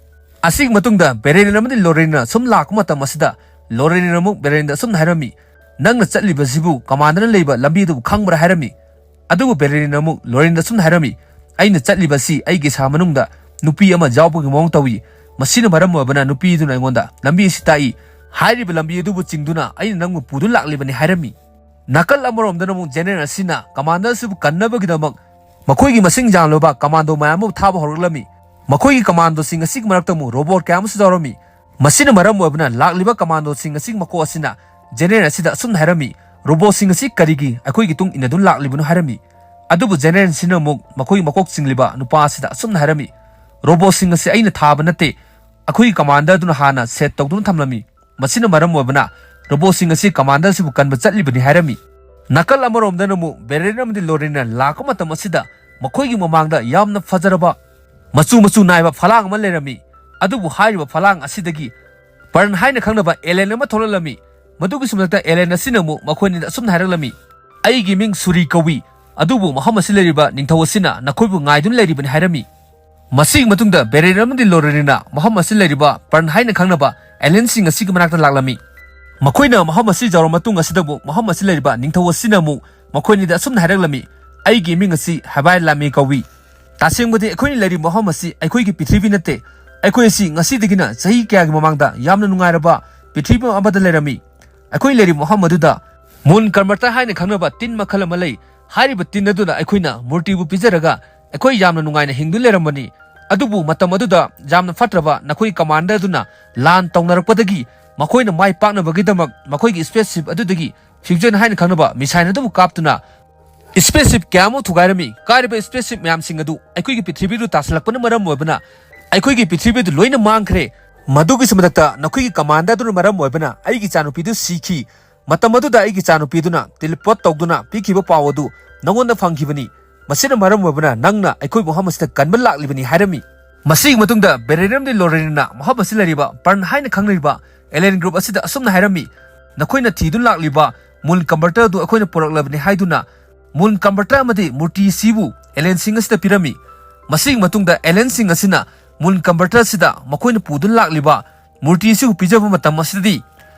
ꯑꯁꯤꯒꯤ ꯃꯇꯨꯡꯗ ꯕꯦꯂꯦꯔꯤꯟ ꯑꯃꯗꯤ ꯂꯣꯔꯦꯔꯤꯟꯅ ꯁꯨꯝ ꯂꯥꯛꯄ ꯃꯇꯝ ꯑꯁꯤꯗ, ꯂꯣꯔꯦꯔꯤꯟꯅ ꯑꯃꯨꯛ ꯕꯦꯂꯦꯔꯤꯟꯗ ꯑꯁꯨꯝꯅ ꯍꯥꯏꯔꯝꯃꯤ, "ꯅꯪꯅ ꯆꯠꯂꯤꯕꯁꯤꯕꯨ ꯀꯃꯥꯟꯗꯔꯅ ꯂꯩꯕ ꯂꯝꯕꯤ ꯑꯗꯨꯕꯨ ꯈꯪꯕ꯭ꯔꯥ?" ꯍꯥꯏꯔꯝꯃꯤ꯫ ꯑꯗꯨꯕꯨ ꯕꯦꯂꯦꯔꯤꯟꯅ ꯑꯃꯨꯛ ꯂꯣꯔꯦꯔꯤꯟꯗ ꯑꯁꯨꯝꯅ ꯍꯥꯏꯔꯝꯃꯤ, "ꯑꯩꯅ ꯆꯠꯂꯤꯕꯁꯤ ꯑꯩꯒꯤ ꯏꯁꯥ ꯃꯅꯨꯡꯗ ꯅꯨꯄꯤ ꯑꯃ ꯌꯥꯎꯕꯒꯤ ꯃꯑꯣꯡ ꯇꯧꯏ꯫ ꯃꯁꯤꯅ ꯃꯔꯝ ꯑꯣꯏꯕꯅ ꯅꯨꯄꯤꯗꯨꯅ ꯑꯩꯉꯣꯟꯗ ꯂꯝꯕꯤ ꯑꯁꯤ ꯇꯥꯛꯏ꯫ ꯍꯥꯏꯔꯤꯕ ꯂꯝꯕꯤ ꯑꯗꯨꯕꯨ ꯆꯤꯡꯗꯨꯅ ꯑꯩꯅ ꯅꯪꯕꯨ ꯄꯨꯗꯨꯅ ꯂꯥꯛꯂꯤꯕꯅꯤ" ꯍꯥꯏꯔꯝꯃꯤ꯫ ꯅꯥꯀꯜ ꯑꯃꯔꯣꯝꯗꯅ ꯑꯃꯨꯛ ꯖꯦꯅꯦꯔꯦꯜ ꯑꯁꯤꯅ ꯀꯃꯥꯟꯗꯔ ꯑꯁꯤꯕꯨ ꯀꯟꯅꯕꯒꯤꯗꯃꯛ ꯃꯈꯣꯏꯒꯤ ꯃꯁꯤꯡ ꯌꯥꯝꯂꯕ ꯀꯃꯥꯟꯗꯣ ꯃꯌꯥꯝ ꯑꯃ ꯊꯥꯕ ꯍꯧꯔꯛꯂꯝꯃꯤ꯫ ꯃꯈꯣꯏꯒꯤ ꯀꯃꯥꯟꯗꯣꯁꯤꯡ ꯑꯁꯤꯒꯤ ꯃꯔꯛꯇ ꯑꯃꯨꯛ ꯔꯣꯕꯣꯠ ꯀꯌꯥ ꯑꯃꯁꯨ ꯌꯥꯎꯔꯝꯃꯤ꯫ ꯃꯁꯤꯅ ꯃꯔꯝ ꯑꯣꯏꯕꯅ ꯂꯥꯛꯂꯤꯕ ꯀꯃꯥꯟꯗꯣꯁꯤꯡ ꯑꯁꯤꯒꯤ ꯃꯀꯣꯛ ꯑꯁꯤꯅ ꯖꯦꯅꯦꯔꯦꯜ ꯑꯁꯤꯗ ꯑꯁꯨꯝꯅ ꯍꯥꯏꯔꯝꯃꯤ, "ꯔꯣꯕꯣꯠꯁꯤꯡ ꯑꯁꯤ ꯀꯔꯤꯒꯤ ꯑꯩꯈꯣꯏꯒꯤ ꯇꯨꯡ ꯏꯟꯅꯗꯨꯅ ꯂꯥꯛꯂꯤꯕꯅꯣ?" ꯍꯥꯏꯔꯝꯃꯤ꯫ ꯑꯗꯨꯕꯨ ꯖꯦꯅꯦꯔꯦꯜ ꯑꯁꯤꯅ ꯑꯃꯨꯛ ꯃꯈꯣꯏꯒꯤ ꯃꯀꯣꯛ ꯆꯤꯡꯂꯤꯕ ꯅꯨꯄꯥ ꯑꯁꯤꯗ ꯑꯁꯨꯝꯅ ꯍꯥꯏꯔꯝꯃꯤ, "ꯔꯣꯕꯣꯠꯁꯤꯡ ꯑꯁꯤ ꯑꯩꯅ ꯊꯥꯕ ꯅꯠꯇꯦ, ꯑꯩꯈꯣꯏꯒꯤ ꯀꯃꯥꯟꯗꯔ ꯑꯗꯨꯅ ꯍꯥꯟꯅ ꯁꯦꯠ ꯇꯧꯗꯨꯅ ꯊꯝꯂꯝꯃꯤ꯫ ꯃꯁꯤꯅ ꯃꯔꯝ ꯑꯣꯏꯕꯅ ꯔꯣꯕꯣꯠꯁꯤꯡ ꯑꯁꯤ ꯀꯃꯥꯟꯗꯔ ꯑꯁꯤꯕꯨ ꯀꯟꯕ ꯆꯠꯂꯤꯕꯅꯤ" ꯍꯥꯏꯔꯝꯃꯤ꯫ ꯅꯥꯀꯜ ꯑꯃꯔꯣꯝꯗꯅ ꯑꯃꯨꯛ ꯕꯦꯂꯦꯔꯤꯟ ꯑꯃꯗꯤ ꯂꯣꯔꯦꯔꯤꯟꯅ ꯂꯥꯛꯄ ꯃꯇꯝ ꯑꯁꯤꯗ ꯃꯈꯣꯏꯒꯤ ꯃꯃꯥꯡꯗ ꯌꯥꯝꯅ ꯐꯖꯔꯕ ꯃꯆꯨ ꯃꯆꯨ ꯅꯥꯏꯕ ꯐꯂꯥꯡ ꯑꯃ ꯂꯩꯔꯝꯃꯤ꯫ ꯑꯗꯨꯕꯨ ꯍꯥꯏꯔꯤꯕ ꯐꯂꯥꯡ ꯑꯁꯤꯗꯒꯤ ꯕꯔꯟ ꯍꯥꯏꯅ ꯈꯪꯅꯕ ꯑꯦꯂꯦꯟ ꯑꯃ ꯊꯣꯛꯂꯛꯂꯝꯃꯤ꯫ ꯃꯗꯨꯒꯤ ꯁꯨꯝꯂꯛꯇ ꯑꯦꯂꯦꯟ ꯑꯁꯤꯅ ꯑꯃꯨꯛ ꯃꯈꯣꯏ ꯑꯅꯤꯗ ꯑꯁꯨꯝꯅ ꯍꯥꯏꯔꯛꯂꯝꯃꯤ, "ꯑꯩꯒꯤ ꯃꯤꯡ ꯁꯨꯔꯤ ꯀꯧꯏ, ꯑꯗꯨꯕꯨ ꯃꯐꯝ ꯑꯁꯤ ꯂꯩꯔꯤꯕ ꯅꯤꯡꯊꯧ ꯑꯁꯤꯅ ꯅꯈꯣꯏꯕꯨ ꯉꯥꯏꯗꯨꯅ ꯂꯩꯔꯤꯕꯅꯤ" ꯍꯥꯏꯔꯝꯃꯤ꯫ ꯃꯁꯤꯒꯤ ꯃꯇꯨꯡꯗ ꯕꯦꯂꯦꯔꯤꯟ ꯑꯃꯗꯤ ꯂꯣꯔꯦꯔꯤꯟꯅ ꯃꯐꯝ ꯑꯁꯤ ꯂꯩꯔꯤꯕ ꯕꯔꯟ ꯍꯥꯏꯅ ꯈꯪꯅꯕ ꯑꯦꯂꯦꯟꯁꯤꯡ ꯑꯁꯤꯒꯤ ꯃꯅꯥꯛꯇ ꯂꯥꯛꯂꯝꯃꯤ꯫ ꯃꯈꯣꯏꯅ ꯃꯐꯝ ꯑꯁꯤ ꯌꯧꯔꯕ ꯃꯇꯨꯡ ꯑꯁꯤꯗ ꯑꯃꯨꯛ ꯃꯐꯝ ꯑꯁꯤ ꯂꯩꯔꯤꯕ ꯅꯤꯡꯊꯧ ꯑꯁꯤꯅ ꯑꯃꯨꯛ ꯃꯈꯣꯏ ꯑꯅꯤꯗ ꯑꯁꯨꯝꯅ ꯍꯥꯏꯔꯛꯂꯝꯃꯤ, "ꯑꯩꯒꯤ ꯃꯤꯡ ꯑꯁꯤ ꯍꯦꯕꯥꯏ ꯂꯥꯃꯦ ꯀꯧꯏ꯫ ꯇꯁꯦꯡꯕꯗꯤ ꯑꯩꯈꯣꯏꯅ ꯂꯩꯔꯤꯕ ꯃꯐꯝ ꯑꯁꯤ ꯑꯩꯈꯣꯏꯒꯤ ꯄ꯭ꯔꯤꯊꯤꯕꯤ ꯅꯠꯇꯦ꯫ ꯑꯩꯈꯣꯏ ꯑꯁꯤ ꯉꯁꯤꯗꯒꯤꯅ ꯆꯍꯤ ꯀꯌꯥꯒꯤ ꯃꯃꯥꯡꯗ ꯌꯥꯝꯅ ꯅꯨꯡꯉꯥꯏꯔꯕ ꯄ꯭ꯔꯤꯊꯤꯕꯤ ꯑꯃꯗ ꯂꯩꯔꯝꯃꯤ꯫ ꯑꯩꯈꯣꯏ ꯂꯩꯔꯤꯕ ꯃꯐꯝ ꯑꯗꯨꯗ ꯃꯨꯟ ꯀꯔꯃꯇ ꯍꯥꯏꯅ ꯈꯪꯅꯕ ꯇꯤꯟ ꯃꯈꯜ ꯑꯃ ꯂꯩ꯫ ꯍꯥꯏꯔꯤꯕ ꯇꯤꯟ ꯑꯗꯨꯅ ꯑꯩꯈꯣꯏꯅ ꯃꯨꯔꯇꯤꯕꯨ ꯄꯤꯖꯔꯒ ꯑꯩꯈꯣꯏ ꯌꯥꯝꯅ ꯅꯨꯡꯉꯥꯏꯅ ꯍꯤꯡꯗꯨꯅ ꯂꯩꯔꯝꯕꯅꯤ꯫ ꯑꯗꯨꯕꯨ ꯃꯇꯝ ꯑꯗꯨꯗ ꯌꯥꯝꯅ ꯐꯠꯇ꯭ꯔꯕ ꯅꯈꯣꯏ ꯀꯃꯥꯟꯗꯔ ꯑꯗꯨꯅ ꯂꯥꯟ ꯇꯧꯅꯔꯛꯄꯗꯒꯤ ꯃꯈꯣꯏꯅ ꯃꯥꯏ ꯄꯥꯛꯅꯕꯒꯤꯗꯃꯛ ꯃꯈꯣꯏꯒꯤ ꯁ꯭ꯄꯦꯁ ꯁꯤꯞ ꯑꯗꯨꯗꯒꯤ ꯐ꯭ꯌꯨꯖꯟ ꯍꯥꯏꯅ ꯈꯪꯅꯕ ꯃꯤꯁꯥꯏꯜ ꯑꯗꯨꯕꯨ ꯀꯥꯞꯇꯨꯅ ꯁ꯭ꯄꯦꯁ ꯁꯤꯞ ꯀꯌꯥ ꯑꯃ ꯊꯨꯒꯥꯏꯔꯝꯃꯤ꯫ ꯀꯥꯏꯔꯤꯕ ꯁ꯭ꯄꯦꯁ ꯁꯤꯞ ꯃꯌꯥꯝꯁꯤꯡ ꯑꯗꯨ ꯑꯩꯈꯣꯏꯒꯤ ꯄ꯭ꯔꯤꯊꯤꯕꯤꯗꯨ ꯇꯥꯁꯤꯜꯂꯛꯄꯅ ꯃꯔꯝ ꯑꯣꯏꯕꯅ ꯑꯩꯈꯣꯏꯒꯤ ꯄ꯭ꯔꯤꯊꯤꯕꯤꯗꯨ ꯂꯣꯏꯅ ꯃꯥꯡꯈ꯭ꯔꯦ꯫ ꯃꯗꯨꯒꯤꯁꯨ ꯃꯊꯛꯇ ꯅꯈꯣꯏꯒꯤ ꯀꯃꯥꯟꯗꯔ ꯑꯗꯨꯅ ꯃꯔꯝ ꯑꯣꯏꯕꯅ ꯑꯩꯒꯤ ꯏꯆꯥꯅꯨꯄꯤꯗꯨ ꯁꯤꯈꯤ꯫ ꯃꯇꯝ ꯑꯗꯨꯗ ꯑꯩꯒꯤ ꯏꯆꯥꯅꯨꯄꯤꯗꯨꯅ ꯇꯦꯂꯤꯄꯣꯔꯠ ꯇꯧꯗꯨꯅ ꯄꯤꯈꯤꯕ ꯄꯥꯎ ꯑꯗꯨ ꯅꯉꯣꯟꯗ ꯐꯪꯈꯤꯕꯅꯤ꯫ ꯃꯁꯤꯅ ꯃꯔꯝ ꯑꯣꯏꯕꯅ ꯅꯪꯅ ꯑꯩꯈꯣꯏ ꯃꯐꯝ ꯑꯁꯤꯗ ꯀꯟꯕ ꯂꯥꯛꯂꯤꯕꯅꯤ ꯍꯥꯏꯔꯝꯃꯤ꯫ ꯃꯁꯤꯒꯤ ꯃꯇꯨꯡꯗ ꯕꯦꯔꯦꯔꯤꯌꯝ ꯗꯤ ꯂꯣꯔꯦꯟꯅ ꯃꯐꯝ ꯑꯁꯤ ꯂꯩꯔꯤꯕ ꯄꯔꯟ ꯍꯥꯏꯅ ꯈꯪꯅꯔꯤꯕ ꯑꯦꯂꯦꯟ ꯒ꯭ꯔꯨꯞ ꯑꯁꯤꯗ ꯑꯁꯨꯝꯅ ꯍꯥꯏꯔꯝꯃꯤ, ꯅꯈꯣꯏꯅ ꯊꯤꯗꯨꯅ ꯂꯥꯛꯂꯤꯕ ꯃꯨꯟ ꯀꯟꯚꯔꯇꯔ ꯑꯗꯨ ꯑꯩꯈꯣꯏꯅ ꯄꯨꯔꯛꯂꯕꯅꯤ ꯍꯥꯏꯗꯨꯅ ꯃꯨꯟ ꯀꯟꯚꯔꯇꯔ ꯑꯃꯗꯤ ꯃꯨꯔꯇꯤ ꯑꯁꯤꯕꯨ ꯑꯦꯂꯦꯟꯁꯤꯡ ꯑꯁꯤꯗ ꯄꯤꯔꯝꯃꯤ꯫ ꯃꯁꯤꯒꯤ ꯃꯇꯨꯡꯗ ꯑꯦꯂꯦꯟꯁꯤꯡ ꯑꯁꯤꯅ ꯃꯨꯟ ꯀꯟꯚꯔꯇꯔ ꯑꯁꯤꯗ ꯃꯈꯣꯏꯅ ꯄꯨꯗꯨꯅ ꯂꯥꯛꯂꯤꯕ ꯃꯨꯔꯇꯤ ꯑꯁꯤꯕꯨ ꯄꯤꯖꯕ ꯃꯇꯝ ꯑꯁꯤꯗꯗꯤ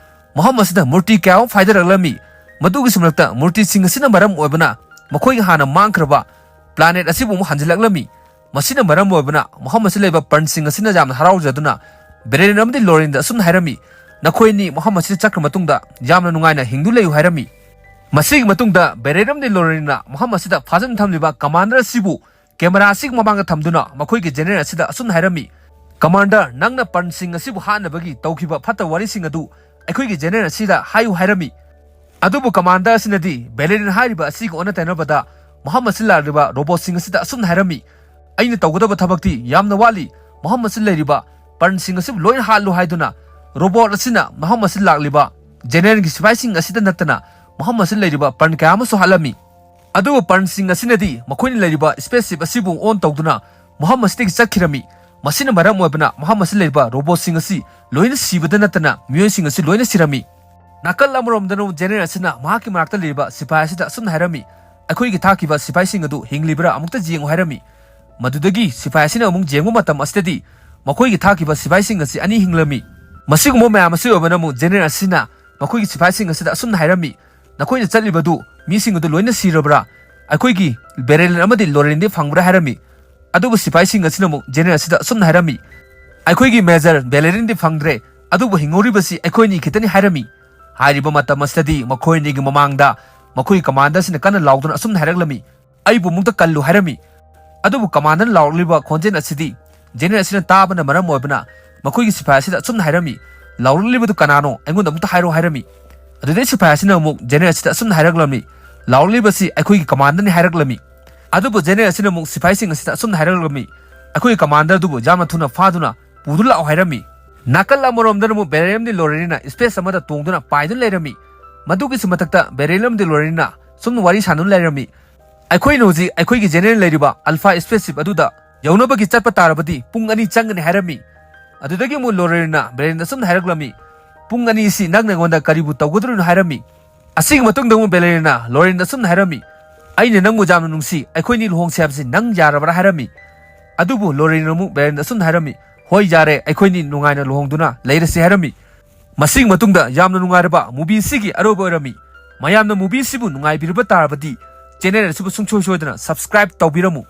ꯃꯐꯝ ꯑꯁꯤꯗ ꯃꯨꯔꯇꯤ ꯀꯌꯥ ꯑꯃ ꯐꯥꯏꯗꯔꯛꯂꯝꯃꯤ꯫ ꯃꯗꯨꯒꯤꯁꯨ ꯃꯔꯛꯇ ꯃꯨꯔꯇꯤꯁꯤꯡ ꯑꯁꯤꯅ ꯃꯔꯝ ꯑꯣꯏꯕꯅ ꯃꯈꯣꯏꯒꯤ ꯍꯥꯟꯅ ꯃꯥꯡꯈ꯭ꯔꯕ ꯄ꯭ꯂꯥꯅꯦꯠ ꯑꯁꯤꯕꯨ ꯑꯃꯨꯛ ꯍꯟꯖꯤꯜꯂꯛꯂꯝꯃꯤ꯫ ꯃꯁꯤꯅ ꯃꯔꯝ ꯑꯣꯏꯕꯅ ꯃꯐꯝ ꯑꯁꯤꯗ ꯂꯩꯕ ꯄꯔꯟꯁꯤꯡ ꯑꯁꯤꯅ ꯌꯥꯝꯅ ꯍꯔꯥꯎꯖꯗꯨꯅ ꯕꯦꯔꯦꯔꯤꯌꯟ ꯑꯃꯗꯤ ꯂꯣꯔꯦꯟꯗ ꯑꯁꯨꯝꯅ ꯍꯥꯏꯔꯝꯃꯤ, ꯅꯈꯣꯏ ꯑꯅꯤ ꯃꯐꯝ ꯑꯁꯤꯗ ꯆꯠꯈ꯭ꯔ ꯃꯇꯨꯡꯗ ꯌꯥꯝꯅ ꯅꯨꯡꯉꯥꯏꯅ ꯍꯤꯡꯗꯨ ꯂꯩꯌꯨ ꯍꯥꯏꯔꯝꯃꯤ꯫ ꯃꯁꯤꯒꯤ ꯃꯇꯨꯡꯗ ꯕꯦꯔꯦꯔꯤꯌꯝ ꯗꯤ ꯂꯣꯔꯦꯟꯅ ꯃꯐꯝ ꯑꯁꯤꯗ ꯐꯥꯖꯤꯟ ꯊꯝꯂꯤꯕ ꯀꯃꯥꯟꯗꯔ ꯑꯁꯤꯕꯨ ꯀꯦꯃꯦꯔꯥ ꯑꯁꯤꯒꯤ ꯃꯃꯥꯡꯗ ꯊꯝꯗꯨꯅ ꯃꯈꯣꯏꯒꯤ ꯖꯦꯅꯦꯔꯦꯜ ꯑꯁꯤꯗ ꯑꯁꯨꯝꯅ ꯍꯥꯏꯔꯝꯃꯤ, ꯀꯃꯥꯟꯗꯔ, ꯅꯪꯅ ꯄꯔꯟꯁꯤꯡ ꯑꯁꯤꯕꯨ ꯍꯥꯠꯅꯕꯒꯤ ꯇꯧꯈꯤꯕ ꯐꯠꯇꯕ ꯋꯥꯔꯤꯁꯤꯡ ꯑꯗꯨ ꯑꯩꯈꯣꯏꯒꯤ ꯖꯦꯅꯦꯔꯦꯜ ꯑꯁꯤꯗ ꯍꯥꯏꯌꯨ ꯍꯥꯏꯔꯝꯃꯤ꯫ ꯑꯗꯨꯕꯨ ꯀꯃꯥꯟꯗꯔ ꯑꯁꯤꯅꯗꯤ ꯕꯦꯂꯦꯔꯤꯌꯟ ꯍꯥꯏꯔꯤꯕ ꯑꯁꯤꯒ ꯑꯣꯟꯅ ꯇꯩꯅꯕꯗ ꯃꯐꯝ ꯑꯁꯤꯗ ꯂꯥꯛꯂꯤꯕ ꯔꯣꯕꯣꯠꯁꯤꯡ ꯑꯁꯤꯗ ꯑꯁꯨꯝꯅ ꯍꯥꯏꯔꯝꯃꯤ, ꯑꯩꯅ ꯇꯧꯒꯗꯕ ꯊꯕꯛꯇꯤ ꯌꯥꯝꯅ ꯋꯥꯠꯂꯤ꯫ ꯃꯐꯝ ꯑꯁꯤꯗ ꯂꯩꯔꯤꯕ ꯄꯔꯟꯁꯤꯡ ꯑꯁꯤꯕꯨ ꯂꯣꯏꯅ ꯍꯥꯠꯂꯨ ꯍꯥꯏꯗꯨꯅ ꯔꯣꯕꯣꯠ ꯑꯁꯤꯅ ꯃꯐꯝ ꯑꯁꯤꯗ ꯂꯥꯛꯂꯤꯕ ꯖꯦꯅꯦꯔꯦꯜꯒꯤ ꯁꯤꯐꯥꯏꯁꯤꯡ ꯑꯁꯤꯗ ꯅꯠꯇꯅ ꯃꯐꯝ ꯑꯁꯤꯗ ꯂꯩꯔꯤꯕ ꯄꯔꯟ ꯀꯌꯥ ꯑꯃꯁꯨ ꯍꯥꯠꯂꯝꯃꯤ꯫ ꯑꯗꯨꯕꯨ ꯄꯔꯟꯁꯤꯡ ꯑꯁꯤꯅꯗꯤ ꯃꯈꯣꯏꯅ ꯂꯩꯔꯤꯕ ꯁ꯭ꯄꯦꯁ ꯁꯤꯞ ꯑꯁꯤꯕꯨ ꯑꯣꯟ ꯇꯧꯗꯨꯅ ꯃꯐꯝ ꯑꯁꯤꯗꯒꯤ ꯆꯠꯈꯤꯔꯝꯃꯤ꯫ ꯃꯁꯤꯅ ꯃꯔꯝ ꯑꯣꯏꯕꯅ ꯃꯐꯝ ꯑꯁꯤꯗ ꯂꯩꯔꯤꯕ ꯔꯣꯕꯣꯠꯁꯤꯡ ꯑꯁꯤ ꯂꯣꯏꯅ ꯁꯤꯕꯗ ꯅꯠꯇꯅ ꯃꯤꯑꯣꯏꯁꯤꯡ ꯑꯁꯤ ꯂꯣꯏꯅ ꯁꯤꯔꯝꯃꯤ꯫ ꯅꯥꯀꯜ ꯑꯃꯔꯣꯝꯗꯅ ꯖꯦꯅꯦꯔꯦꯜ ꯑꯁꯤꯅ ꯃꯍꯥꯛꯀꯤ ꯃꯅꯥꯛꯇ ꯂꯩꯔꯤꯕ ꯁꯤꯐꯥꯏ ꯑꯁꯤꯗ ꯑꯁꯨꯝꯅ ꯍꯥꯏꯔꯝꯃꯤ, ꯑꯩꯈꯣꯏꯒꯤ ꯊꯥꯈꯤꯕ ꯁꯤꯐꯥꯏꯁꯤꯡ ꯑꯗꯨ ꯍꯤꯡꯂꯤꯕ꯭ꯔꯥ ꯑꯃꯨꯛꯇ ꯌꯦꯡꯉꯨ ꯍꯥꯏꯔꯝꯃꯤ꯫ ꯃꯗꯨꯗꯒꯤ ꯁꯤꯐꯥꯏ ꯑꯁꯤꯅ ꯑꯃꯨꯛ ꯌꯦꯡꯕ ꯃꯇꯝ ꯑꯁꯤꯗꯗꯤ ꯃꯈꯣꯏꯒꯤ ꯊꯥꯈꯤꯕ ꯁꯤꯐꯥꯏꯁꯤꯡ ꯑꯁꯤ ꯑꯅꯤ ꯍꯤꯡꯂꯝꯃꯤ꯫ ꯃꯁꯤꯒꯨꯝꯕ ꯃꯌꯥꯝ ꯑꯁꯤ ꯑꯣꯏꯕꯅ ꯑꯃꯨꯛ ꯖꯦꯅꯦꯔꯦꯜ ꯑꯁꯤꯅ ꯃꯈꯣꯏꯒꯤ ꯁꯤꯐꯥꯏꯁꯤꯡ ꯑꯁꯤꯗ ꯑꯁꯨꯝꯅ ꯍꯥꯏꯔꯝꯃꯤ, ꯅꯈꯣꯏꯅ ꯆꯠꯂꯤꯕꯗꯨ ꯃꯤꯁꯤꯡ ꯑꯗꯨ ꯂꯣꯏꯅ ꯁꯤꯔꯕ꯭ꯔꯥ? ꯑꯩꯈꯣꯏꯒꯤ ꯕꯦꯔꯦꯂꯤꯌꯟ ꯑꯃꯗꯤ ꯂꯣꯔꯦꯟꯗꯤ ꯐꯪꯕ꯭ꯔꯥ ꯍꯥꯏꯔꯝꯃꯤ꯫ ꯑꯗꯨꯕꯨ ꯁꯤꯐꯥꯏꯁꯤꯡ ꯑꯁꯤꯅ ꯑꯃꯨꯛ ꯖꯦꯅꯦꯔꯦꯜ ꯑꯁꯤꯗ ꯑꯁꯨꯝꯅ ꯍꯥꯏꯔꯝꯃꯤ, ꯑꯩꯈꯣꯏꯒꯤ ꯃꯦꯖꯔ ꯕꯦꯂꯦꯔꯤꯌꯟꯗꯤ ꯐꯪꯗ꯭ꯔꯦ, ꯑꯗꯨꯕꯨ ꯍꯤꯡꯍꯧꯔꯤꯕꯁꯤ ꯑꯩꯈꯣꯏꯅꯤ ꯈꯤꯇꯅꯤ ꯍꯥꯏꯔꯝꯃꯤ꯫ ꯍꯥꯏꯔꯤꯕ ꯃꯇꯝ ꯑꯁꯤꯗꯗꯤ ꯃꯈꯣꯏ ꯑꯅꯤꯒꯤ ꯃꯃꯥꯡꯗ ꯃꯈꯣꯏꯒꯤ ꯀꯃꯥꯟꯗꯔ ꯑꯁꯤꯅ ꯀꯟꯅ ꯂꯥꯎꯗꯨꯅ ꯑꯁꯨꯝꯅ ꯍꯥꯏꯔꯛꯂꯝꯃꯤ, ꯑꯩꯕꯨ ꯑꯃꯨꯛꯇ ꯀꯜꯂꯨ ꯍꯥꯏꯔꯝꯃꯤ꯫ ꯑꯗꯨꯕꯨ ꯀꯃꯥꯟꯗꯔꯅ ꯂꯥꯎꯔꯛꯂꯤꯕ ꯈꯣꯟꯖꯦꯜ ꯑꯁꯤꯗꯤ ꯖꯦꯅꯦꯔꯦꯜ ꯑꯁꯤꯅ ꯇꯥꯕꯅ ꯃꯔꯝ ꯑꯣꯏꯕꯅ ꯃꯈꯣꯏꯒꯤ ꯁꯤꯐꯥꯏ ꯑꯁꯤꯗ ꯑꯁꯨꯝꯅ ꯍꯥꯏꯔꯝꯃꯤ, ꯂꯥꯎꯔꯛꯂꯤꯕꯗꯨ ꯀꯅꯥꯅꯣ? ꯑꯩꯉꯣꯟꯗ ꯑꯃꯨꯛꯇ ꯍꯥꯏꯔꯣ ꯍꯥꯏꯔꯝꯃꯤ꯫ ꯑꯗꯨꯗꯩ ꯁꯤꯐꯥꯏ ꯑꯁꯤꯅ ꯑꯃꯨꯛ ꯖꯦꯅꯦꯔꯦꯜ ꯑꯁꯤꯗ ꯑꯁꯨꯝꯅ ꯍꯥꯏꯔꯛꯂꯝꯃꯤ, ꯂꯥꯎꯔꯛꯂꯤꯕꯁꯤ ꯑꯩꯈꯣꯏꯒꯤ ꯀꯃꯥꯟꯗꯔꯅꯤ ꯍꯥꯏꯔꯛꯂꯝꯃꯤ꯫ ꯑꯗꯨꯕꯨ ꯖꯦꯅꯦꯔꯦꯜ ꯑꯁꯤꯅ ꯑꯃꯨꯛ ꯁꯤꯐꯥꯏꯁꯤꯡ ꯑꯁꯤꯗ ꯑꯁꯨꯝꯅ ꯍꯥꯏꯔꯛꯂꯝꯃꯤ, ꯑꯩꯈꯣꯏꯒꯤ ꯀꯃꯥꯟꯗꯔ ꯑꯗꯨꯕꯨ ꯌꯥꯝꯅ ꯊꯨꯅ ꯐꯥꯗꯨꯅ ꯄꯨꯗꯨꯅ ꯂꯥꯛꯑꯣ ꯍꯥꯏꯔꯝꯃꯤ꯫ ꯅꯥꯀꯜ ꯑꯃꯔꯣꯝꯗꯅ ꯑꯃꯨꯛ ꯕꯦꯔꯦꯂꯤꯌꯝꯗꯤ ꯂꯣꯔꯦꯟꯅ ꯁ꯭ꯄꯦꯁ ꯑꯃꯗ ꯇꯣꯡꯗꯨꯅ ꯄꯥꯏꯗꯨꯅ ꯂꯩꯔꯝꯃꯤ꯫ ꯃꯗꯨꯒꯤꯁꯨ ꯃꯊꯛꯇ ꯕꯦꯔꯦꯂꯤꯌꯝꯗꯤ ꯂꯣꯔꯦꯟꯅ ꯁꯨꯝ ꯋꯥꯔꯤ ꯁꯥꯟꯅꯗꯨꯅ ꯂꯩꯔꯝꯃꯤ꯫ ꯑꯩꯈꯣꯏꯅ ꯍꯧꯖꯤꯛ ꯑꯩꯈꯣꯏꯒꯤ ꯖꯦꯅꯦꯔꯦꯜ ꯂꯩꯔꯤꯕ ꯑꯜꯐꯥ ꯁ꯭ꯄꯦꯁ ꯁꯤꯞ ꯑꯗꯨꯗ ꯌꯧꯅꯕꯒꯤ ꯆꯠꯄ ꯇꯥꯔꯕꯗꯤ ꯄꯨꯡ ꯑꯅꯤ ꯆꯪꯒꯅꯤ ꯍꯥꯏꯔꯝꯃꯤ꯫ ꯑꯗꯨꯗꯒꯤ ꯑꯃꯨꯛ ꯂꯣꯔꯦꯟꯅ ꯕꯦꯔꯦꯂꯤꯌꯝꯗ ꯑꯁꯨꯝꯅ ꯍꯥꯏꯔꯛꯂꯝꯃꯤ, "ꯄꯨꯡ ꯑꯅꯤ ꯑꯁꯤ ꯅꯪꯅ ꯑꯩꯉꯣꯟꯗ ꯀꯔꯤꯕꯨ ꯇꯧꯒꯗꯧꯔꯤꯅꯣ?" ꯍꯥꯏꯔꯝꯃꯤ꯫ ꯑꯁꯤꯒꯤ ꯃꯇꯨꯡꯗ ꯑꯃꯨꯛ ꯕꯦꯔꯦꯂꯤꯌꯝꯅ ꯂꯣꯔꯦꯟꯗ ꯑꯁꯨꯝꯅ ꯍꯥꯏꯔꯝꯃꯤ, "ꯑꯩꯅ ꯅꯪꯕꯨ ꯌꯥꯝꯅ ꯅꯨꯡꯁꯤ, ꯑꯩꯈꯣꯏꯅꯤ ꯂꯨꯍꯣꯡꯁꯦ ꯍꯥꯏꯕꯁꯤ ꯅꯪ ꯌꯥꯔꯕ꯭ꯔꯥ?" ꯍꯥꯏꯔꯝꯃꯤ꯫ ꯑꯗꯨꯕꯨ ꯂꯣꯔꯦꯟꯅ ꯑꯃꯨꯛ ꯕꯦꯔꯦꯂꯤꯌꯝꯗ ꯑꯁꯨꯝꯅ ꯍꯥꯏꯔꯝꯃꯤ, "ꯍꯣꯏ, ꯌꯥꯔꯦ, ꯑꯩꯈꯣꯏꯅꯤ ꯅꯨꯡꯉꯥꯏꯅ ꯂꯨꯍꯣꯡꯗꯨꯅ ꯂꯩꯔꯁꯤ" ꯍꯥꯏꯔꯝꯃꯤ꯫ ꯃꯁꯤꯒꯤ ꯃꯇꯨꯡꯗ ꯌꯥꯝꯅ ꯅꯨꯡꯉꯥꯏꯔꯕ movie ꯑꯁꯤꯒꯤ ꯑꯔꯣꯏꯕ ꯑꯣꯏꯔꯝꯃꯤ꯫ ꯃꯌꯥꯝꯅ movie ꯑꯁꯤꯕꯨ ꯅꯨꯡꯉꯥꯏꯕꯤꯔꯕ ꯇꯥꯔꯕꯗꯤ channel ꯑꯁꯤꯕꯨ ꯁꯨꯡꯁꯣꯏ ꯁꯣꯏꯗꯅ subscribe ꯇꯧꯕꯤꯔꯝꯃꯨ꯫